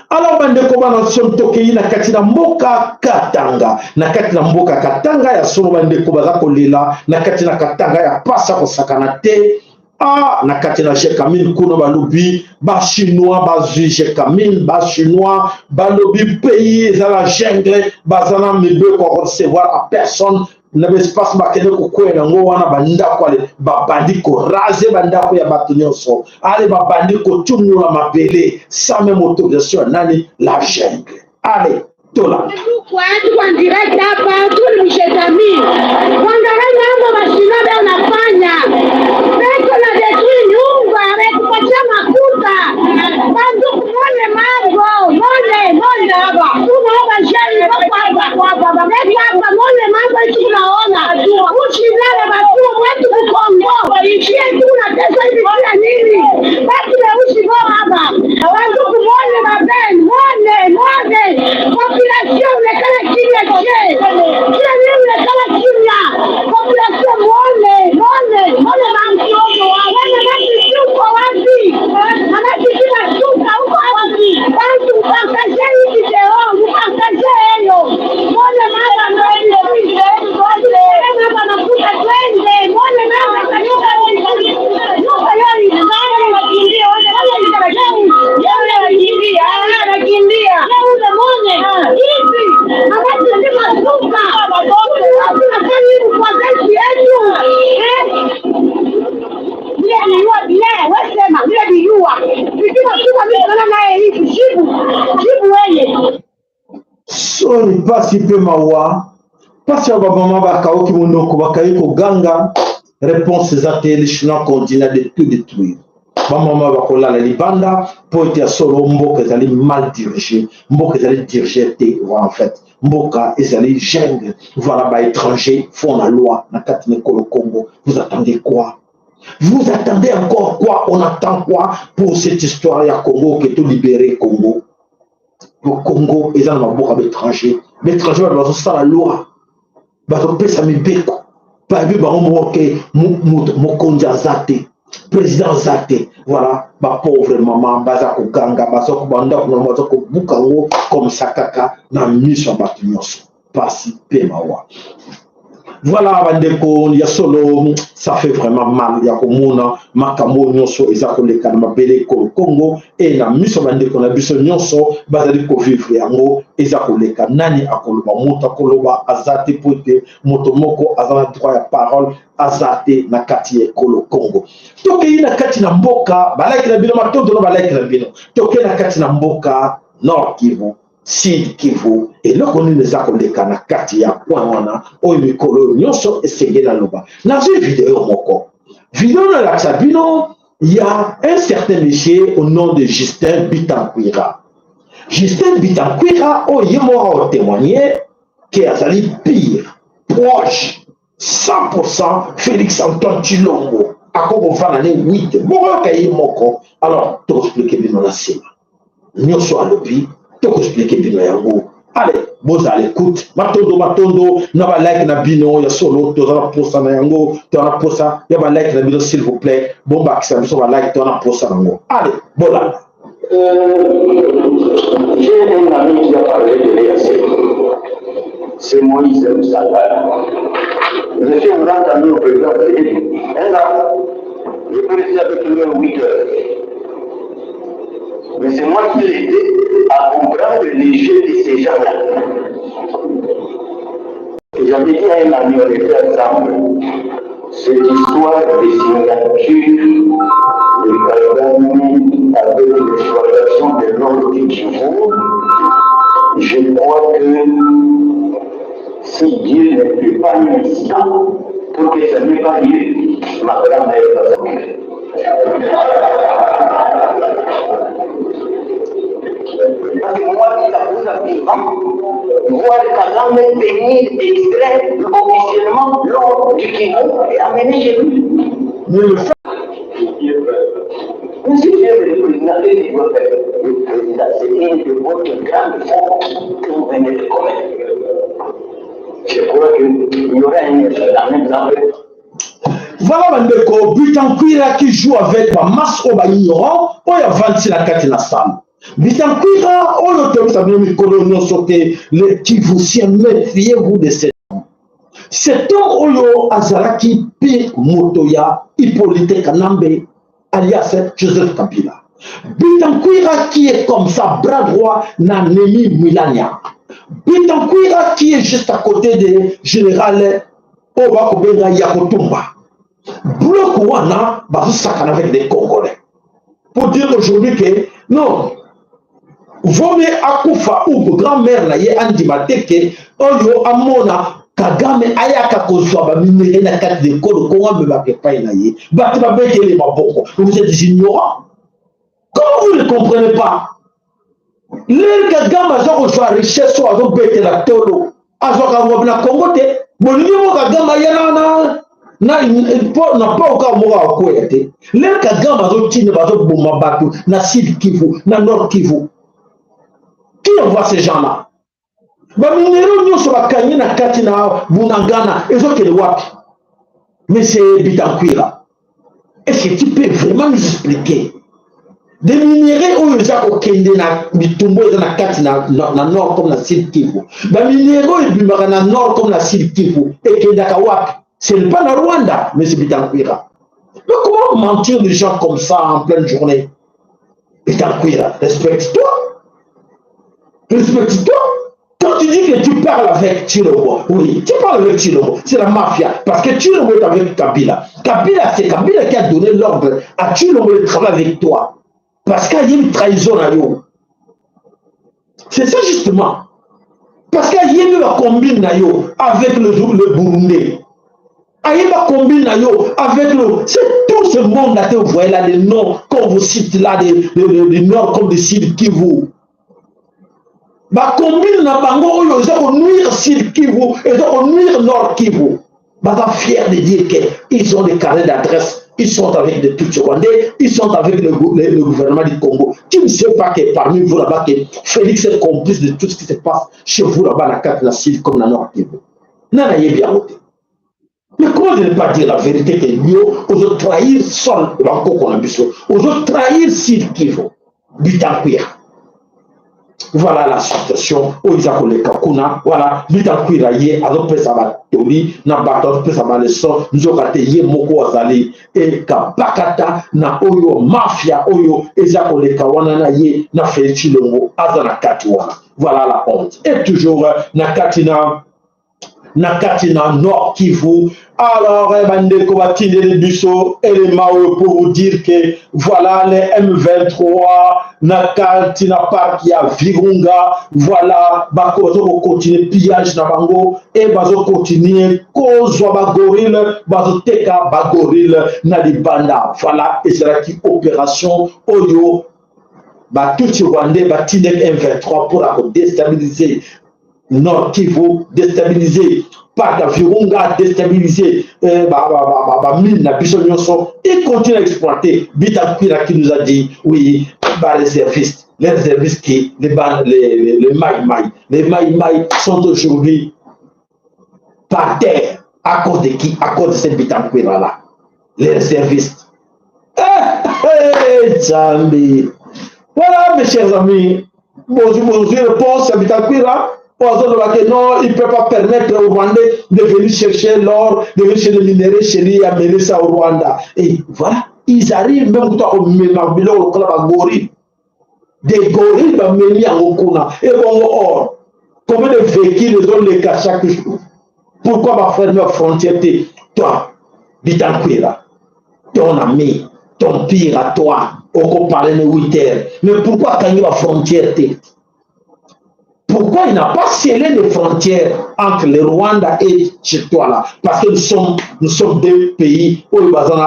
Alors bandeko bana nsomba, tokei na kati na mboka Katanga. Na kati na mboka Katanga, ya solo bandeko baza kolela na kati na Katanga, ya pasi ya kosakana te. Ah, na kati na Gécamines kuna balobi, ba Chinois bazwi Gécamines, ba Chinois balobi pays eza la jungle, baza na mibeko ya ko recevoir à personne. Na ba espace bakende kokweya na yango wana, bandako ale babandi ko raser bandako ya bato nyonso. Ale babandi kotumula mabele sans même autorisation ya nani? La jungle. Ale, tola. Kwa, tuko en direct hapa, tuli mshetani. Wangalia mambo mashina leo nafanya. Beko na détruire nyumba, betupatia makuta. Bantu kumone mambo, mone, mone hapa. Kuna hapa jeni, kwa hapa, kwa hapa. Beko hapa, mone mambo yetu tunaona. Ushindane batu wetu ku Kongo. Nchi yetu tunatesa hivi pia nini? Batu ya ushi kwa hapa. Bantu kumone mabe, mone, mone. Population lekala kimia che. Kila nini lekala kimia. Population mone, mone, mone bantu. Wana basi tuko wapi? Basi kila suka uko wapi? Bantu partager hii video, partager hiyo. Mone mama ndio hiyo. Mone mama nakuta twende. Mone mama kanyuka. Nyuka yoni. Yeye anakimbia, anakimbia, anakimbia. Yeye ule mone. Hivi. Mabati ndio masuka. Watu wanafanya hivi kwa jeshi yetu. Eh? Vile ni yua, vile, wewe sema, vile ni yua. Sijui masuka mimi naona naye hivi. Jibu. Jibu wewe. Soni, pasi pe mawa. Pasi ya ba mama bakauki monoko, bakei koganga. Réponse eza te, le Chinois continue de tout détruire. Ba mama bakolala libanda, po ete ya solo mboka ezali mal dirigée. Mboka ezali dirigée te, voilà, en fait. Mboka ezali jungle. Voilà, ba étrangers font la loi na kati na ekolo Kongo. Vous attendez quoi? Vous attendez encore quoi? On attend quoi pour cette histoire ya Congo, que to libérer Congo? Po Congo eza na maboko ya ba étrangers. Ba étrangers wana bazosala loi, bazopesa mibeko. Bayebi bango moko que mo-, mo-, mokonzi aza te, président aza te. Voilà, ba pauvre mama baza koganga, baza ko-, bandako na bango baza kobuka yango comme ça kaka na miso ya bato nyonso. Pasi pe mawa. Voilà, bandeko, ya solo, ça fait vraiment mal ya komona makambo nyonso eza koleka na mabele ekolo Kongo, et na miso bandeko na biso nyonso bazali kovivre yango, eza koleka. Nani akoloba? Moto akoloba aza te, po ete moto moko aza na droit ya parole aza te na kati ya ekolo Kongo. Tokei na kati na mboka, ba like na bino, matondo na ba like na bino. Tokei na kati na mboka Nord Kivu, Sud Kivu, eloko nini eza koleka na kati ya coin wana, oyo mikolo nyonso esengeli naloba? Nazwi video moko. Video nalakisa bino, il y a un certain monsieur au nom de Justin Bitankwira. Justin Bitankwira, oyo ye moko akotémoigner que azali pire, proche, cent pour cent Félix Antoine Tshilombo. Akoki kovanda na ye huit. Bokoyoka ye moko. Alors, tokoexpliquer bino na nsima. Nyonso alobi, tokoexpliquer bino yango. Allez, bozala à l'écoute. Matondo, matondo na ba like na bino. Ya solo, toza na posa na yango. Toza na posa ya ba like na bino, s'il vous plaît. Bobakisa biso ba like, toza na posa na yango. Allez, bolanda. Euh, j'ai un ami qui a parlé de l'E A C. C'est Moïse Msangala. Monsieur Ngata, le président, il dit, un gars, Je peux rester avec lui huit heures. Mais c'est moi qui l'ai aidé à comprendre les jeux de ces gens-là. Et j'avais dit à un ami, on était ensemble, cette histoire de signature de Kagame avec l'exploitation de l'or du Kivu, je crois que si Dieu ne fait pas un accident pour que ça n'ait pas lieu, ma grand-mère va s'appeler. Parce que moi, je vous affirme, voir Kagame tenir, extraire officiellement l'or du Kivu et amener chez lui. Mais le fait... Monsieur le président, le président, c'est une de votre grande faute que vous venez de commettre. Je crois qu'il y aura un, un exemple. Voilà, bandeko, Bitakwira qui joue avec ba masse ou ba ignorant, oyo avandi na kati na salle. Bitakwira, oyo tobisa bino mikolo nyonso que les Kivutiens, méfiez-vous de cet homme. Cet homme oyo azalaki pe moto ya Hippolyte Kanambe, alias Joseph Kabila. Bitakwira qui est comme ça, bras droit na Nemi Mwilanya. Bitakwira qui est juste à côté de général oyo bakobenga Yakutumba. Bloc wana bazosakana avec des Congolais. Pour dire aujourd'hui que non, vaut mieux akufa ou grand-mère na ye andima te que oyo amona Kagame ayaka kozwa ba minerais na kati de Kongo, Kongo amemaka epai na ye. Bato babetele maboko. Vous êtes des ignorants. Comment vous ne comprenez pas? L'heure Kagame aza kozwa richesse oyo azobetela tolo, azwaka yango na Congo te. Bolingi mo Kagame aya na, na, na, po, na pau ka moka akwea te. L'heure Kagame azotinda, bazoboma bato na Sud Kivu, na Nord Kivu. Qui envoie ces gens-là? Ba minerais nyonso bakangi na kati na Bunagana ezokende wapi? Monsieur Bitakwira, est-ce que tu peux vraiment nous expliquer? Des minerais oyo eza kokende na bitumba eza na kati na, na, na Nord comme na Sud Kivu. Ba minerais oyo ebimaka na Nord comme na Sud Kivu ekendaka wapi? Ce n'est pas na Rwanda, Monsieur Bitakwira. Mais comment mentir les gens comme ça en pleine journée? Bitakwira, respecte-toi. Respecte-toi. Quand tu dis que tu parles avec Tshilombo, oui, tu parles avec Tshilombo, c'est la mafia. Parce que Tshilombo est avec Kabila. Kabila, c'est Kabila qui a donné l'ordre à Tshilombo de travailler avec toi. Parce qu'il y a une trahison là-haut. C'est ça justement. Parce qu'il y a une combine là-haut avec le, le Burundais. Aye ba combine na yo avec le, c'est tout ce monde-là que vous voyez là, les noms qu'on vous cite là, de, de, de, du Nord comme du Sud Kivu. Ba combine na bango oyo eza ko nuire Sud Kivu, eza ko nuire Nord Kivu. Baza fiers de dire que ils ont des carnets d'adresse, ils sont avec des Tutsis rwandais, ils sont avec le, gou- le, le gouvernement du Congo. Tu ne sais pas que parmi vous là-bas, que Félix est complice de tout ce qui se passe chez vous là-bas, na kati na Sud comme na Nord Kivu. Nani ayebi yango te? Mais comment ne pas dire la vérité que yo ozo trahir sol ba nkoko na biso, ozo trahir Sud Kivu, Bitakwira? Voilà la situation oyo eza koleka kuna. Voilà, Bitakwira ye azopesa ba toli na bato, azopesa ba leçon, nzoka te ye moko azali e kabakata na oyo mafia oyo eza koleka wana na ye na Félix Tshilombo aza na kati wana. Voilà la honte. Et toujours euh, na kati na na kati na Nord Kivu. Alors, eh, bandeko batindeli biso élément oyo pour vous dire que voilà les M vingt-trois na kati na parc ya Virunga, voilà bakozo ko continuer pillage na bango et bazo continuer kozwa ba gorille, bazo teka ba gorille na libanda. Voilà, ezalaki opération oyo ba Tutsi rwandais batindaki M vingt-trois pour ako déstabiliser Nord Kivu, déstabiliser parc ya Virunga, déstabiliser euh, ba, ba, ba, ba, ba mine na biso nyonso. Ils continuent à exploiter. Bitakwira qui nous a dit, oui, ba réservistes, les réservistes qui, les, ban- les, les, les Mai Mai, les Mai Mai sont aujourd'hui par terre. À cause de qui? À cause de ces Bitakwira-là. Les réservistes. Eh, eh, Nzambi. Voilà, mes chers amis. Bonjour, bonjour, réponse à Bitakwira. Oyo azoloba que non, il ne peut pas permettre aux Rwandais de venir chercher l'or, de venir chercher le minerai chez lui et amener ça au Rwanda. Et voilà. Ils arrivent même kutu komema biloko lokola ba gorilles. Des gorilles bamemi yango kuna. Et bongo or, combien de véhicules ezoleka chaque jour? Pourquoi ba fermer frontière te? Toi, Bitakwira, ton ami, ton pire à toi, oko parler ne huit heures. Mais pourquoi akangi ba frontière te? Pourquoi il n'a pas scellé les frontières entre le Rwanda et chez toi là? Parce que nous sommes, nous sommes deux pays où ils sont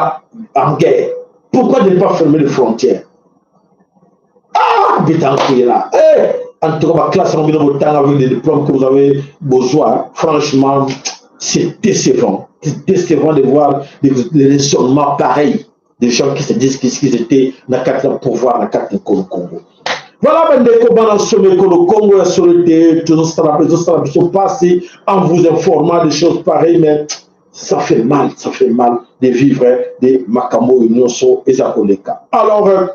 en guerre. Pourquoi ne pas fermer les frontières? Ah, Bitakwira. Eh, en tout cas, ma classe, on vient de avec les diplômes que vous avez besoin. Franchement, c'est décevant. C'est décevant de voir des, des raisonnements pareils. Des gens qui se disent qu'ils étaient dans le pouvoir, dans le Congo. Voilà, bandeko, bana sommet Kolo Kongo, la solidité, tout ça, tout ça, tout ça, passé en vous informant des choses pareilles, mais ça fait mal, ça fait mal de vivre des makambo nyonso eza koleka. Alors, euh,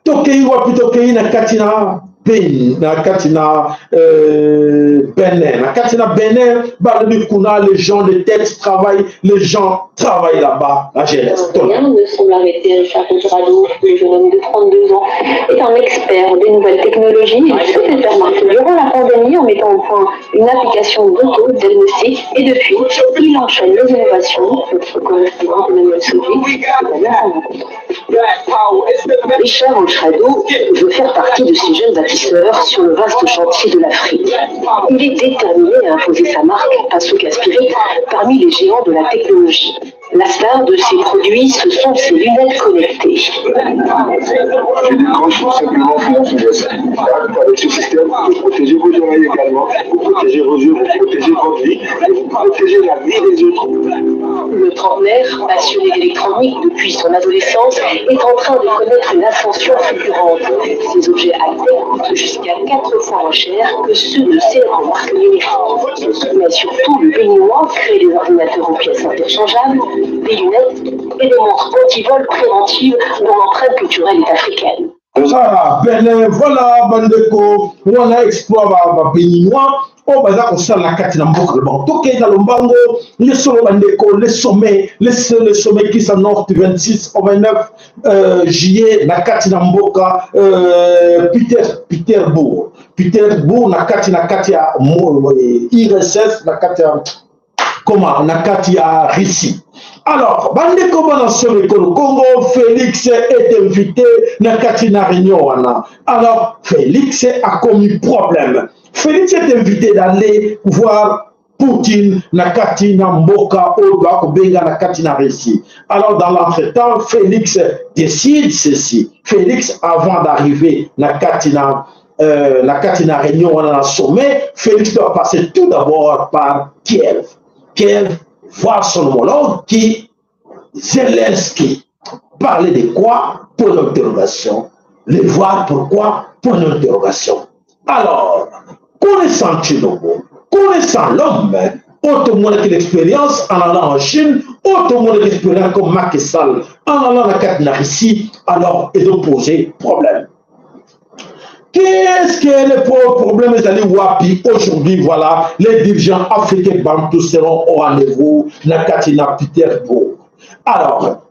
tokei wapi? Tokei na kati na Bénin, na kati na, euh, Bénin. Na kati na Bénin, balobi kuna, les gens de tête travaillent, les gens travaillent là-bas, la jeunesse. Rien ne semble arrêter Richard Ouedraogo. Le jeune homme de trente-deux ans est un expert des nouvelles technologies. Il s'est fait remarquer durant la pandémie en mettant au point une application d'auto-diagnostic et depuis, il enchaîne les innovations. Notre correspondant Emmanuel Sauvé est allé à sa rencontre. Richard Ouedraogo veut faire partie de ces jeunes bâtisseurs sur le vaste chantier de l'Afrique. Il est déterminé à imposer sa marque Pasuka Spirit parmi les géants de la technologie. La star de ses produits, ce sont ses lunettes connectées. Je décroche simplement pour mon fidèle. Avec ce système, vous protégez vos oreilles également, vous protégez vos yeux, vous protégez votre vie et vous protégez la vie des autres. Le trentenaire, passionné d'électronique depuis son adolescence, est en train de connaître une ascension fulgurante. Ces objets high-tech coûtent jusqu'à quatre fois moins cher que ceux de célèbres marques numériques. Mais surtout, le Béninois crée des ordinateurs aux pièces interchangeables, des lunettes et des montres anti-vol préventives dont l'empreinte culturelle est africaine. Voilà, Bénin, voilà, bandeko, wana exploit ba, ba Béninois oyo baza kosala na kati na mboka na bango. Tokei na lombango, le solo, bandeko, le sommet, le, le sommet qui s'annonce du vingt-six au vingt-neuf, euh, juillet, na kati na mboka, euh, Peter, Petersbourg. Petersbourg, na kati, na kati ya mo-, eh, U R S S, na kati ya, comment, na kati ya Russie. Alors, bandeko, bana sommet Kolo Kongo, Félix est invité na kati na réunion wana. Alors, Félix akomi problème. Félix est invité d'aller voir Poutine na kati na mboka oyo bakobenga na kati na Russie. Alors, dans l'entretemps, Félix décide ceci. Félix, avant d'arriver na kati na, euh, na kati na réunion wana, na sommet, Félix doit passer tout d'abord par Kiev. Kiev, voir son homologue qui Zelensky. Parler de quoi? Point d'interrogation. Le voir pourquoi? Point d'interrogation. Alors, connaissant Tshilombo, connaissant l'homme, oyo tomonaki l'expérience en allant en Chine, oyo tomonaki l'expérience comme Macky Sall en allant na kati na Russie, alors ezo poser problème. Qu'est-ce que le pro-, problème ezali wapi aujourd'hui? Voilà, les dirigeants africains bantu seront au rendez-vous na kati na Petersbourg. Alors,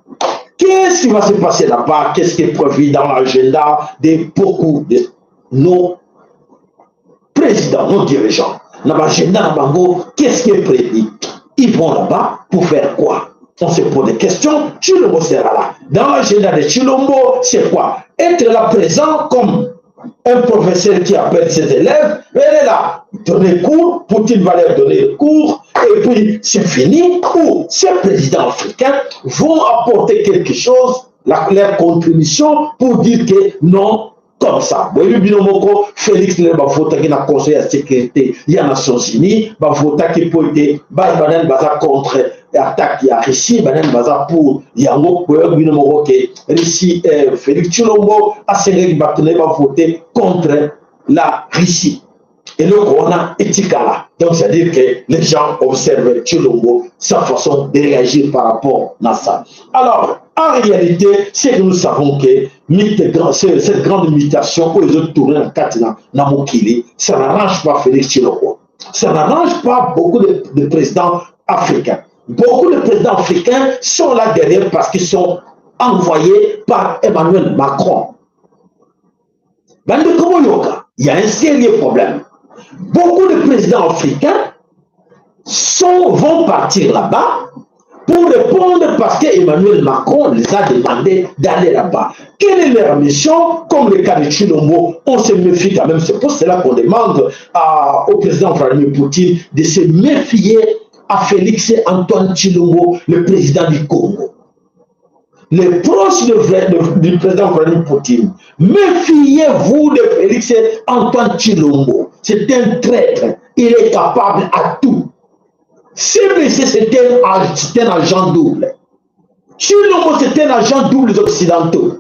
qu'est-ce qui va se passer là-bas? Qu'est-ce qui est prévu dans l'agenda de beaucoup de nos présidents, nos dirigeants? Na ba agenda na bango, qu'est-ce qui est prévu? Ils vont là-bas pour faire quoi? On se pose des questions. Tshilombo sera là. Dans l'agenda de Tshilombo, c'est quoi? Être là présent comme un professeur qui appelle ses élèves, venez là, donner cours, Poutine va leur donner le cours, et puis c'est fini, ou ces présidents africains vont apporter quelque chose, la, leur contribution pour dire que non, comme ça. Boyebi bino moko, Félix lelo bavotaki na Conseil ya Sécurité ya Nations Unies, bavotaki mpo ete ba, banani baza contre attaque ya Russie, banani baza pour yango. Boyebi bino moko que Russie, eh, Félix Tshilombo asengaki bato na ye bavoter contre la Russie. Eloko wana etikala. Donc, c'est-à-dire que les gens observent Tshilombo, sa façon de réagir par rapport à ça. Alors, en réalité, c'est que nous savons que mute-, grand-, ce, cette grande mutation oyo ezo tourner na kati na, na mokili, ça n'arrange pas Félix Tshilombo. Ça n'arrange pas beaucoup de, de présidents africains. Beaucoup de présidents africains sont là derrière parce qu'ils sont envoyé par Emmanuel Macron. Bandeko boyoka, il y a un sérieux problème. Beaucoup de présidents africains sont, vont partir là-bas pour répondre parce qu'Emmanuel Macron les a demandé d'aller là-bas. Quelle est leur mission? Comme le cas de Tshilombo, on se méfie quand même. C'est pour cela qu'on demande à, au président Vladimir Poutine de se méfier à Félix Antoine Tshilombo, le président du Congo. Les proches de, de, du président Vladimir Poutine, méfiez-vous de Félix Antoine Tshilombo. C'est un traître. Il est capable à tout. Ce monsieur, c'est un, c'est un agent double. Tshilombo, c'est un agent double des Occidentaux.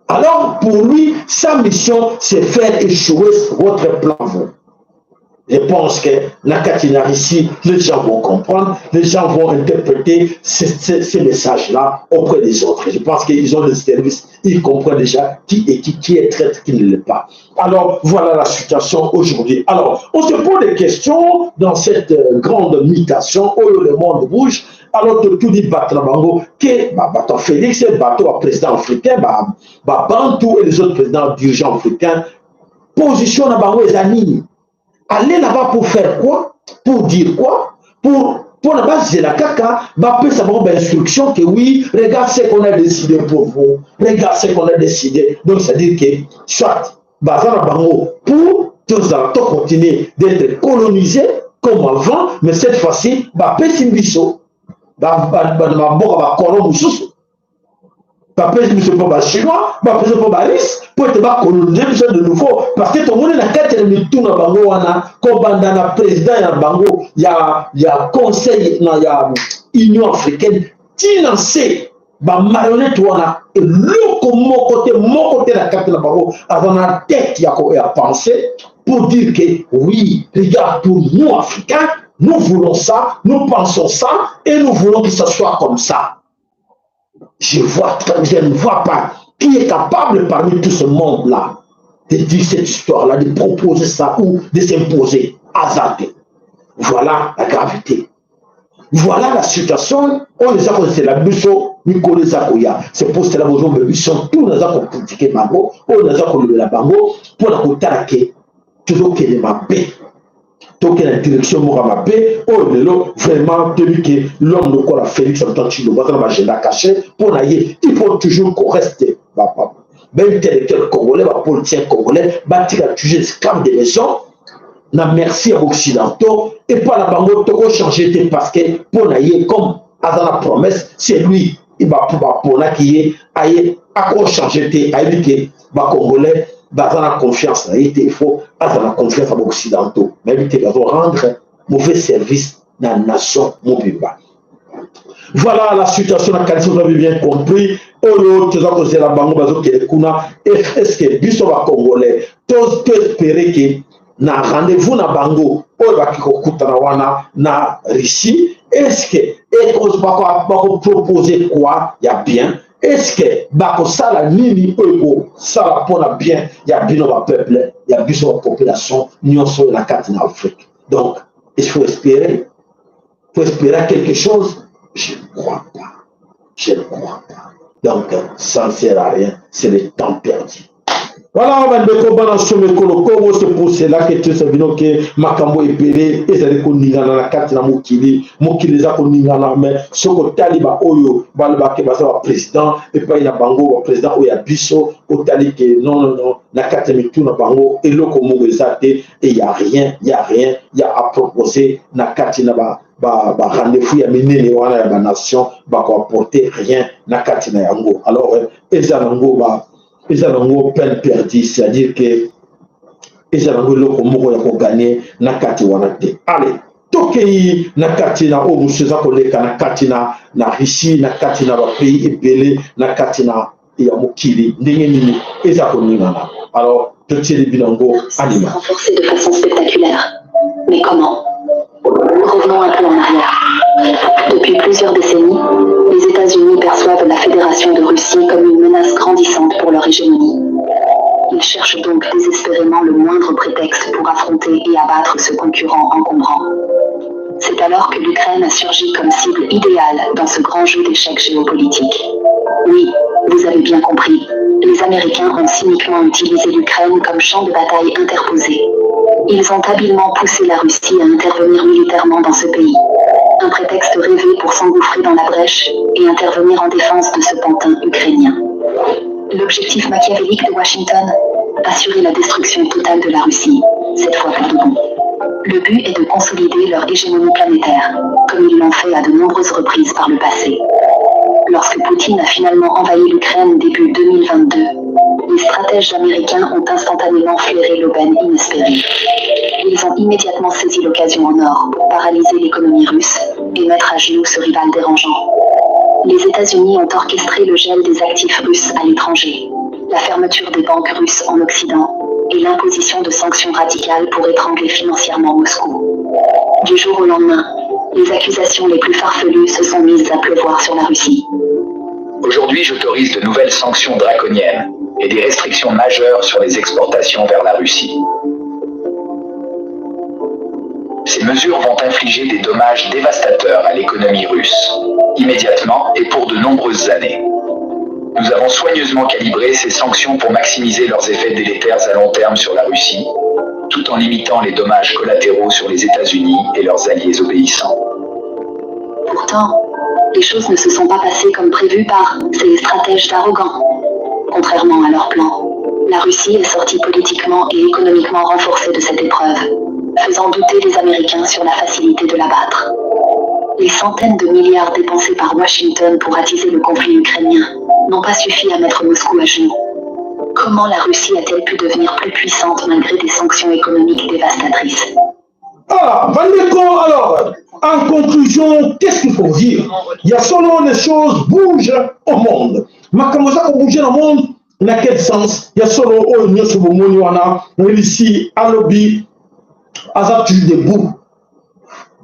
Alors, pour lui, sa mission, c'est faire échouer votre plan, vous. Je pense que na kati na Russie, les gens vont comprendre, les gens vont interpréter ce, ce, ce message-là auprès des autres. Je pense qu'ils ont des services, ils comprennent déjà qui est qui, qui est traître, qui ne l'est pas. Alors, voilà la situation aujourd'hui. Alors, on se pose des questions dans cette euh, grande mutation où le monde bouge. Alors, tout, tout dit battre bango, que bah, battre Félix, battre le président africain, bah, bah, Bantu et les autres présidents dirigeants africains, position na bango eza nini? Aller là-bas pour faire quoi? Pour dire quoi? Pour, pour na bazela kaka, ba pesa bango ba instruction que oui, regarde ce qu'on a décidé pour vous, regarde ce qu'on a décidé. Donc, c'est-à-dire que soit baza na bango pour tous to continuer d'être colonisés comme avant, mais cette fois-ci, ba pesi biso, ba, ba, ba, ba, ba, ba, ba, ba, ba, ba, ba pesi biso mpo ba Chinois, ba pesi mpo ba Russes, mpo ete ba coloniser biso de nouveau. Parce que tomoni na kati ya mitu na bango wana, kobanda na président ya bango ya, ya conseil na ya Union africaine, tii na nse, ba marionnettes wana, eloko moko te, moko te na kati na bango aza na tête ya ko ya penser pour dire que oui, regarde, pour nous Africains, nous voulons ça, nous pensons ça et nous voulons que ça soit comme ça. Je vois, je ne vois pas qui est capable parmi tout ce monde-là de dire cette histoire-là, de proposer ça ou de s'imposer. Aza te. Voilà la gravité. Voilà la situation. On les a considérés la biso, Nicolas Zakoya. C'est pour cela que nous sommes tous, nous avons critiqué Bango, on nous a connu la Bango, pour la Kotara que toujours que les mappés. Donc, la direction moko ya mabe, oh, lelo, vraiment, tenu que l'homme lokola Félix Antoine Tshilombo, dans l'agenda caché, pour na ye, il faut toujours qu'on reste, ba, ba, ba intellectuels congolais, ba politiciens congolais, ba tika toujours esclaves de maison, na merci à Occidentaux, et pas la bango, toko changer te parce que, pour na ye, comme, aza na promesse, c'est lui, il va pouvoir pour na qui est, aye, ako changer te, aye que, ba Congolais, baza na confiance na ye te, il faut aza na confiance na ba Occidentaux. Mais éviter de rendre mauvais service na nation mobimba. Voilà la situation na Kalisi, vous avez bien compris. Oyo toza kozela bango bazo kele kuna. Est-ce que biso ba Congolais, to, to espérer que na rendez-vous na bango oyo baki kokutana wana na Russie, est-ce que, est-ce que bako, bako proposer quoi ya bien? Est-ce que bako sala nini oyo ko sala pona bien ya bino ba peuple, ya biso ba population nyonso na kati na Afrique? Donc, il faut espérer, faut espérer quelque chose. Je ne crois pas. Je ne crois pas. Donc, ça ne sert à rien. C'est le temps perdu. Voilà, bandeko, bana somo ekolo Kongo, c'est pour cela que tu sais bino que makambo ebele ezali koningana na kati na mokili, mokili eza koningana, mais soki otali ba oyo balobaka baza ba président, epai na bango ba président oyo ya biso, otali que non, non, non, na kati ya mitu na bango eloko moko eza te, et y a rien, y a rien, y a à proposer na kati na ba, ba, ba rendez-vous ya minene wana ya ba nation, bako apporter rien na kati na yango. Alors, euh, eza nango ba, eza nango peine perdue, c'est-à-dire que eza nango eloko moko ya ko gagner na kati wana te. Allez, tokei na kati na oyo mosusu eza koleka na kati na, na Russie, na kati na ba pays ebele, na kati na ya mokili, ndenge nini eza koningana. Alors, totieli bino yango à l'image. Renforcée de façon spectaculaire. Mais comment? Revenons un peu en arrière. Depuis plusieurs décennies, les États-Unis perçoivent la Fédération de Russie comme une menace grandissante pour leur hégémonie. Ils cherchent donc désespérément le moindre prétexte pour affronter et abattre ce concurrent encombrant. C'est alors que l'Ukraine a surgi comme cible idéale dans ce grand jeu d'échecs géopolitiques. Oui, vous avez bien compris. Les Américains ont cyniquement utilisé l'Ukraine comme champ de bataille interposé. Ils ont habilement poussé la Russie à intervenir militairement dans ce pays. Un prétexte rêvé pour s'engouffrer dans la brèche et intervenir en défense de ce pantin ukrainien. L'objectif machiavélique de Washington, assurer la destruction totale de la Russie, cette fois pour de bon. Le but est de consolider leur hégémonie planétaire, comme ils l'ont fait à de nombreuses reprises par le passé. Lorsque Poutine a finalement envahi l'Ukraine début deux mille vingt-deux, les stratèges américains ont instantanément flairé l'aubaine inespérée. Ils ont immédiatement saisi l'occasion en or pour paralyser l'économie russe et mettre à genoux ce rival dérangeant. Les États-Unis ont orchestré le gel des actifs russes à l'étranger, la fermeture des banques russes en Occident et l'imposition de sanctions radicales pour étrangler financièrement Moscou. Du jour au lendemain, les accusations les plus farfelues se sont mises à pleuvoir sur la Russie. Aujourd'hui, j'autorise de nouvelles sanctions draconiennes et des restrictions majeures sur les exportations vers la Russie. Ces mesures vont infliger des dommages dévastateurs à l'économie russe, immédiatement et pour de nombreuses années. Nous avons soigneusement calibré ces sanctions pour maximiser leurs effets délétères à long terme sur la Russie, tout en limitant les dommages collatéraux sur les États-Unis et leurs alliés obéissants. Pourtant, les choses ne se sont pas passées comme prévu par ces stratèges arrogants. Contrairement à leur plan, la Russie est sortie politiquement et économiquement renforcée de cette épreuve, faisant douter les Américains sur la facilité de l'abattre. Les centaines de milliards dépensés par Washington pour attiser le conflit ukrainien n'ont pas suffi à mettre Moscou à genoux. Comment la Russie a-t-elle pu devenir plus puissante malgré des sanctions économiques dévastatrices ? Ah, bandeko, alors, en conclusion, qu'est-ce qu'il faut dire ? Ya solo, les choses bougent au monde. Makambo eza ko bouger na monde, na quel sens ? Ya solo, oyo nyonso bomoni wana, Russie alobi, aza toujours debout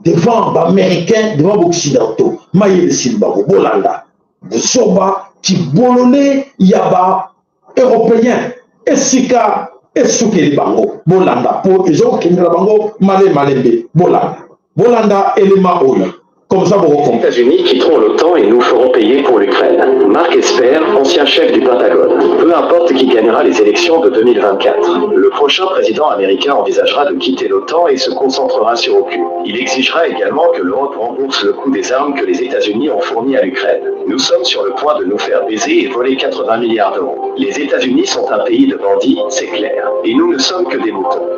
devant ba Américains, devant ba Occidentaux. Mayele esimbi bango, bolanda. Buzoba, kibolole ya ba Européens. Esika esukeli bango, bolanda, po ezo kendela bango malembe malembe. Bolanda, bolanda élément oyo. Comme ça, vous comprenez. Les États-Unis quitteront l'OTAN et nous ferons payer pour l'Ukraine. Mark Esper, ancien chef du Pentagone. Peu importe qui gagnera les élections de deux mille vingt-quatre, le prochain président américain envisagera de quitter l'OTAN et se concentrera sur Ukraine. Il exigera également que l'Europe rembourse le coût des armes que les États-Unis ont fournies à l'Ukraine. Nous sommes sur le point de nous faire baiser et voler quatre-vingts milliards d'euros. Les États-Unis sont un pays de bandits, c'est clair. Et nous ne sommes que des moutons.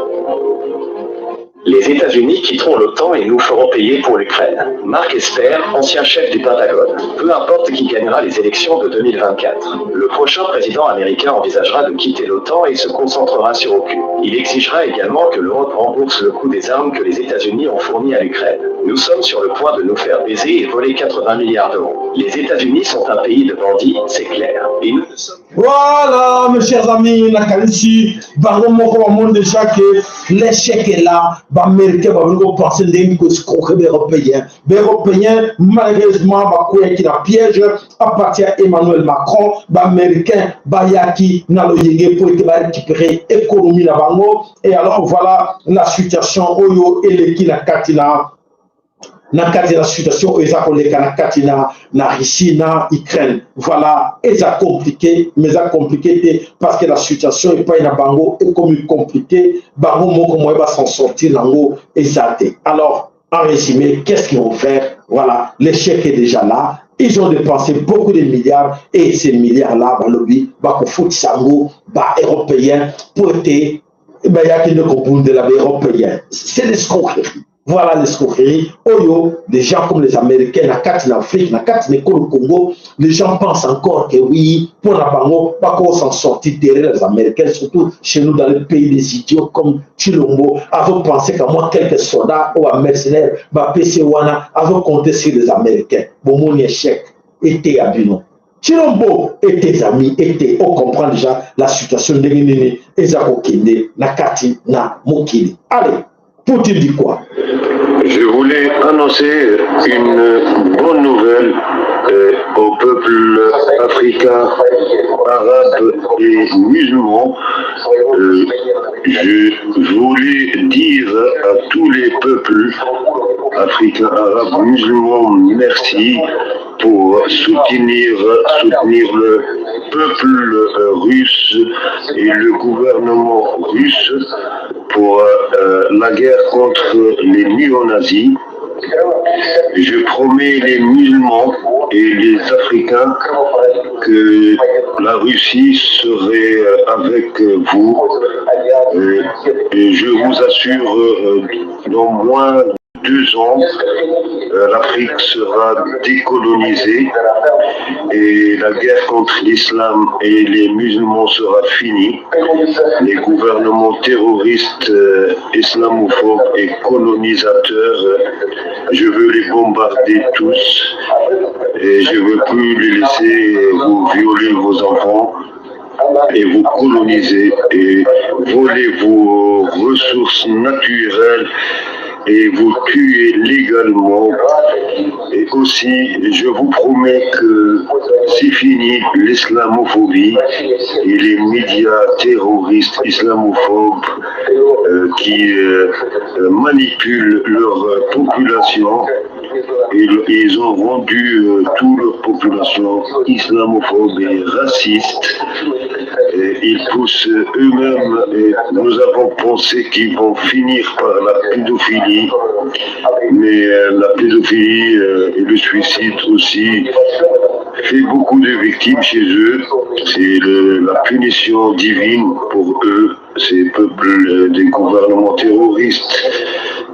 Les États-Unis quitteront l'OTAN et nous ferons payer pour l'Ukraine. Mark Esper, ancien chef du Pentagone. Peu importe qui gagnera les élections de deux mille vingt-quatre, le prochain président américain envisagera de quitter l'OTAN et se concentrera sur Ukraine. Il exigera également que l'Europe rembourse le coût des armes que les États-Unis ont fournies à l'Ukraine. Nous sommes sur le point de nous faire baiser et voler quatre-vingts milliards d'euros. Les États-Unis sont un pays de bandits, c'est clair. Et nous ne sommes Voilà, mes chers amis, nakanisi bango moko bamoni déjà que l'échec est là. Ba Américains babandi ko penser ndenge ko escroquer ba Européens. Ba Européens, malheureusement, bakweyaki na piège à partir ya Emmanuel Macron. Ba Américains bayaki na loyenge po ete ba récupérer économie na bango. Et alors voilà la situation oyo eleki na kati na na kati ya situation oyo eza koleka na kati na, na Russie na Ukraine. Voilà, eza compliqué, mais eza compliqué te, parce que la situation epai na bango ekomi compliqué, bango moko moyen ba s'en sortir nango eza te. Alors, en résumé, qu'est-ce qu'ils vont faire ? Voilà, l'échec est déjà là. Ils ont dépensé beaucoup de milliards et ces milliards-là, balobi, bakofutisa yango ba Européens po ete bayaki nde kobundela ba Européens. C'est l'escroquerie. Voilà l'escroquerie oyo, des gens comme les Américains, na kati na Afrique, na kati na ekolo Congo, les gens pensent encore que oui, pour la bango, pas qu'on s'en sortir derrière les Américains, surtout chez nous dans le pays des idiots comme Tshilombo, azo penser qu'à moins quelques soldats ou un mercenaire, ba P C wana, azo compter sur les Américains. Bon, mon échec, eteya bino. Tshilombo et tes amis étaient, on comprend déjà la situation ndenge nini eza kokende na kati na mokili. Allez, Poutine dit quoi ? Je voulais annoncer une bonne nouvelle, euh, au peuple africain, arabe et musulman. Euh, je voulais dire à tous les peuples africains, arabes, musulmans, merci pour soutenir, soutenir le peuple, euh, russe et le gouvernement russe pour, euh, la guerre contre les néo-nazis. Je promets les musulmans et les Africains que la Russie serait, euh, avec vous. Euh, et je vous assure, euh, dans moins deux ans, euh, l'Afrique sera décolonisée et la guerre contre l'islam et les musulmans sera finie. Les gouvernements terroristes, euh, islamophobes et colonisateurs, euh, je veux les bombarder tous et je veux plus les laisser, euh, vous violer vos enfants et vous coloniser et voler vos ressources naturelles et vous tuer légalement. Et aussi, je vous promets que c'est fini l'islamophobie et les médias terroristes islamophobes, euh, qui, euh, euh, manipulent leur, euh, population. Ils, ils ont rendu, euh, toute leur population islamophobe et raciste. Et ils poussent eux-mêmes, et nous avons pensé qu'ils vont finir par la pédophilie, mais, euh, la pédophilie, euh, et le suicide aussi fait beaucoup de victimes chez eux. C'est le, la punition divine pour eux, ces peuples, euh, des gouvernements terroristes,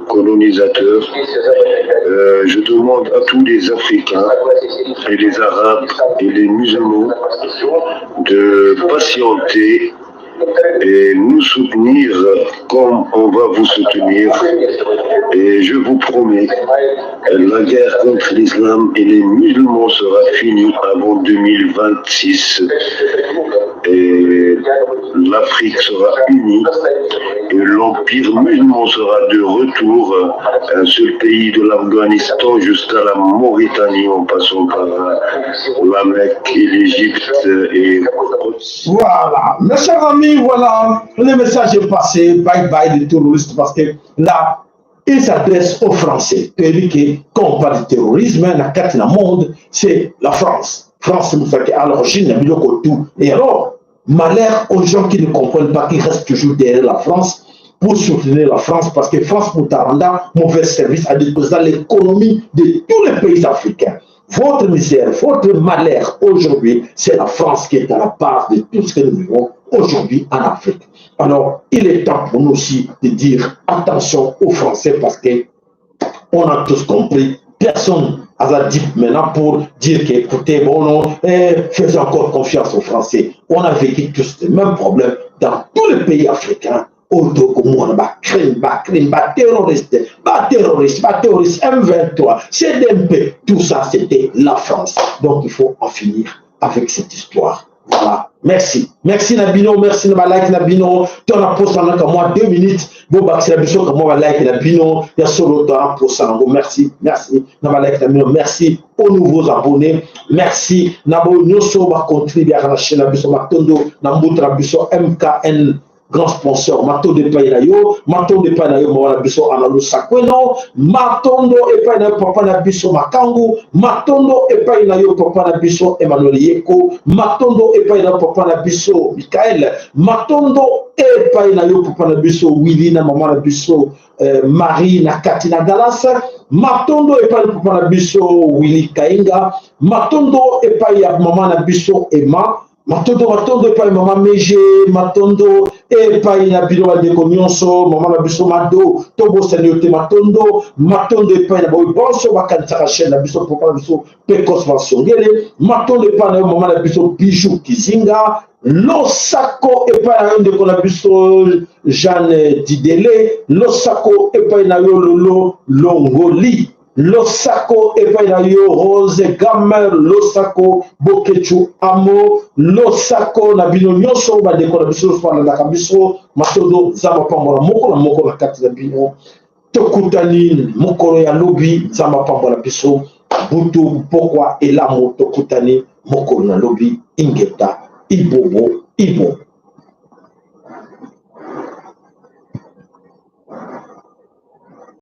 colonisateurs. Euh, je demande à tous les Africains et les Arabes et les musulmans de patienter et nous soutenir comme on va vous soutenir. Et je vous promets, la guerre contre l'islam et les musulmans sera finie avant deux mille vingt-six. Et l'Afrique sera unie. Et l'empire musulman sera de retour. Un seul pays, de l'Afghanistan jusqu'à la Mauritanie, en passant par, euh, la Mecque et l'Égypte et Voilà. Mes chers amis, voilà. Le message est passé. Bye bye les terroristes, parce que là, il s'adresse aux Français. Toyebi que quand on parle de terrorisme, na kati na monde, c'est la France. France, c'est à l'origine na biloko tout. Et alors, malheur aux gens qui ne comprennent pas, qui restent toujours derrière la France pour soutenir la France, parce que France, mutu rend mauvais service à, disons, l'économie de tous les pays africains. Votre misère, votre malheur aujourd'hui, c'est la France qui est à la base de tout ce que nous vivons aujourd'hui en Afrique. Alors, il est temps pour nous aussi de dire attention aux Français, parce que on a tous compris. Personne n'a dit maintenant pour dire que, écoutez, bon, non, eh, faisons encore confiance aux Français. On a vécu tous le même problème dans tous les pays africains. Autour, comme on a ba crime, ba crime, ba terroriste, ba terroriste, ba terroriste, M vingt-trois, C D M P, tout ça, c'était la France. Donc, il faut en finir avec cette histoire. Voilà. Merci. Merci na bino, merci na ba like na bino. Tuna posa na kamwa deux minutes. Bo bakisa biso kamwa ba like na bino. Ya solo, tuna posa na ngo. Merci, merci na ba like na bino. Merci aux nouveaux abonnés. Merci na bo nyonso ba contribuer na chaîne na biso. Matondo na mbuta na biso M K N, grand sponsor. Matondo epai na yo, matondo epai na yo, mwana biso Analu Sakweno. Matondo epai na yo, papa na biso Makangu. Matondo epai na yo, papa na biso Emmanuel Yeko. Matondo epai na yo, papa na biso Michael. Matondo epai na yo, papa na biso Willy, na mama na biso, eh, Marie, na kati na Dallas. Matondo epai na papa na biso Willy Kainga. Matondo epai ya mama na biso Emma. Matondo, matondo epai mama Meje, matondo epai na bino bandeko nyonso, mama na biso Mado, tobosani yo te, matondo, matondo epai na baoyo banso bakanisaka chaîne na biso, papa na biso Pekos Masongele, matondo epai na yo mama na biso Bijou Kizinga, losako epai na yo ndeko na biso Jeanne Didele, losako epai na yo Lolo Longoli. Losako epai na yo Rose Gamer, losako Boketshu Amo, losako na bino nyonso bandeko na biso nyonso balandaka biso, matondo, Nzambe apambola moko na moko na kati na bino. Tokutani mokolo ya lobi, Nzambe apambola biso, butu, mpokwa, elamu, tokutani mokolo na lobi, ingeta, ibobo, ibobo.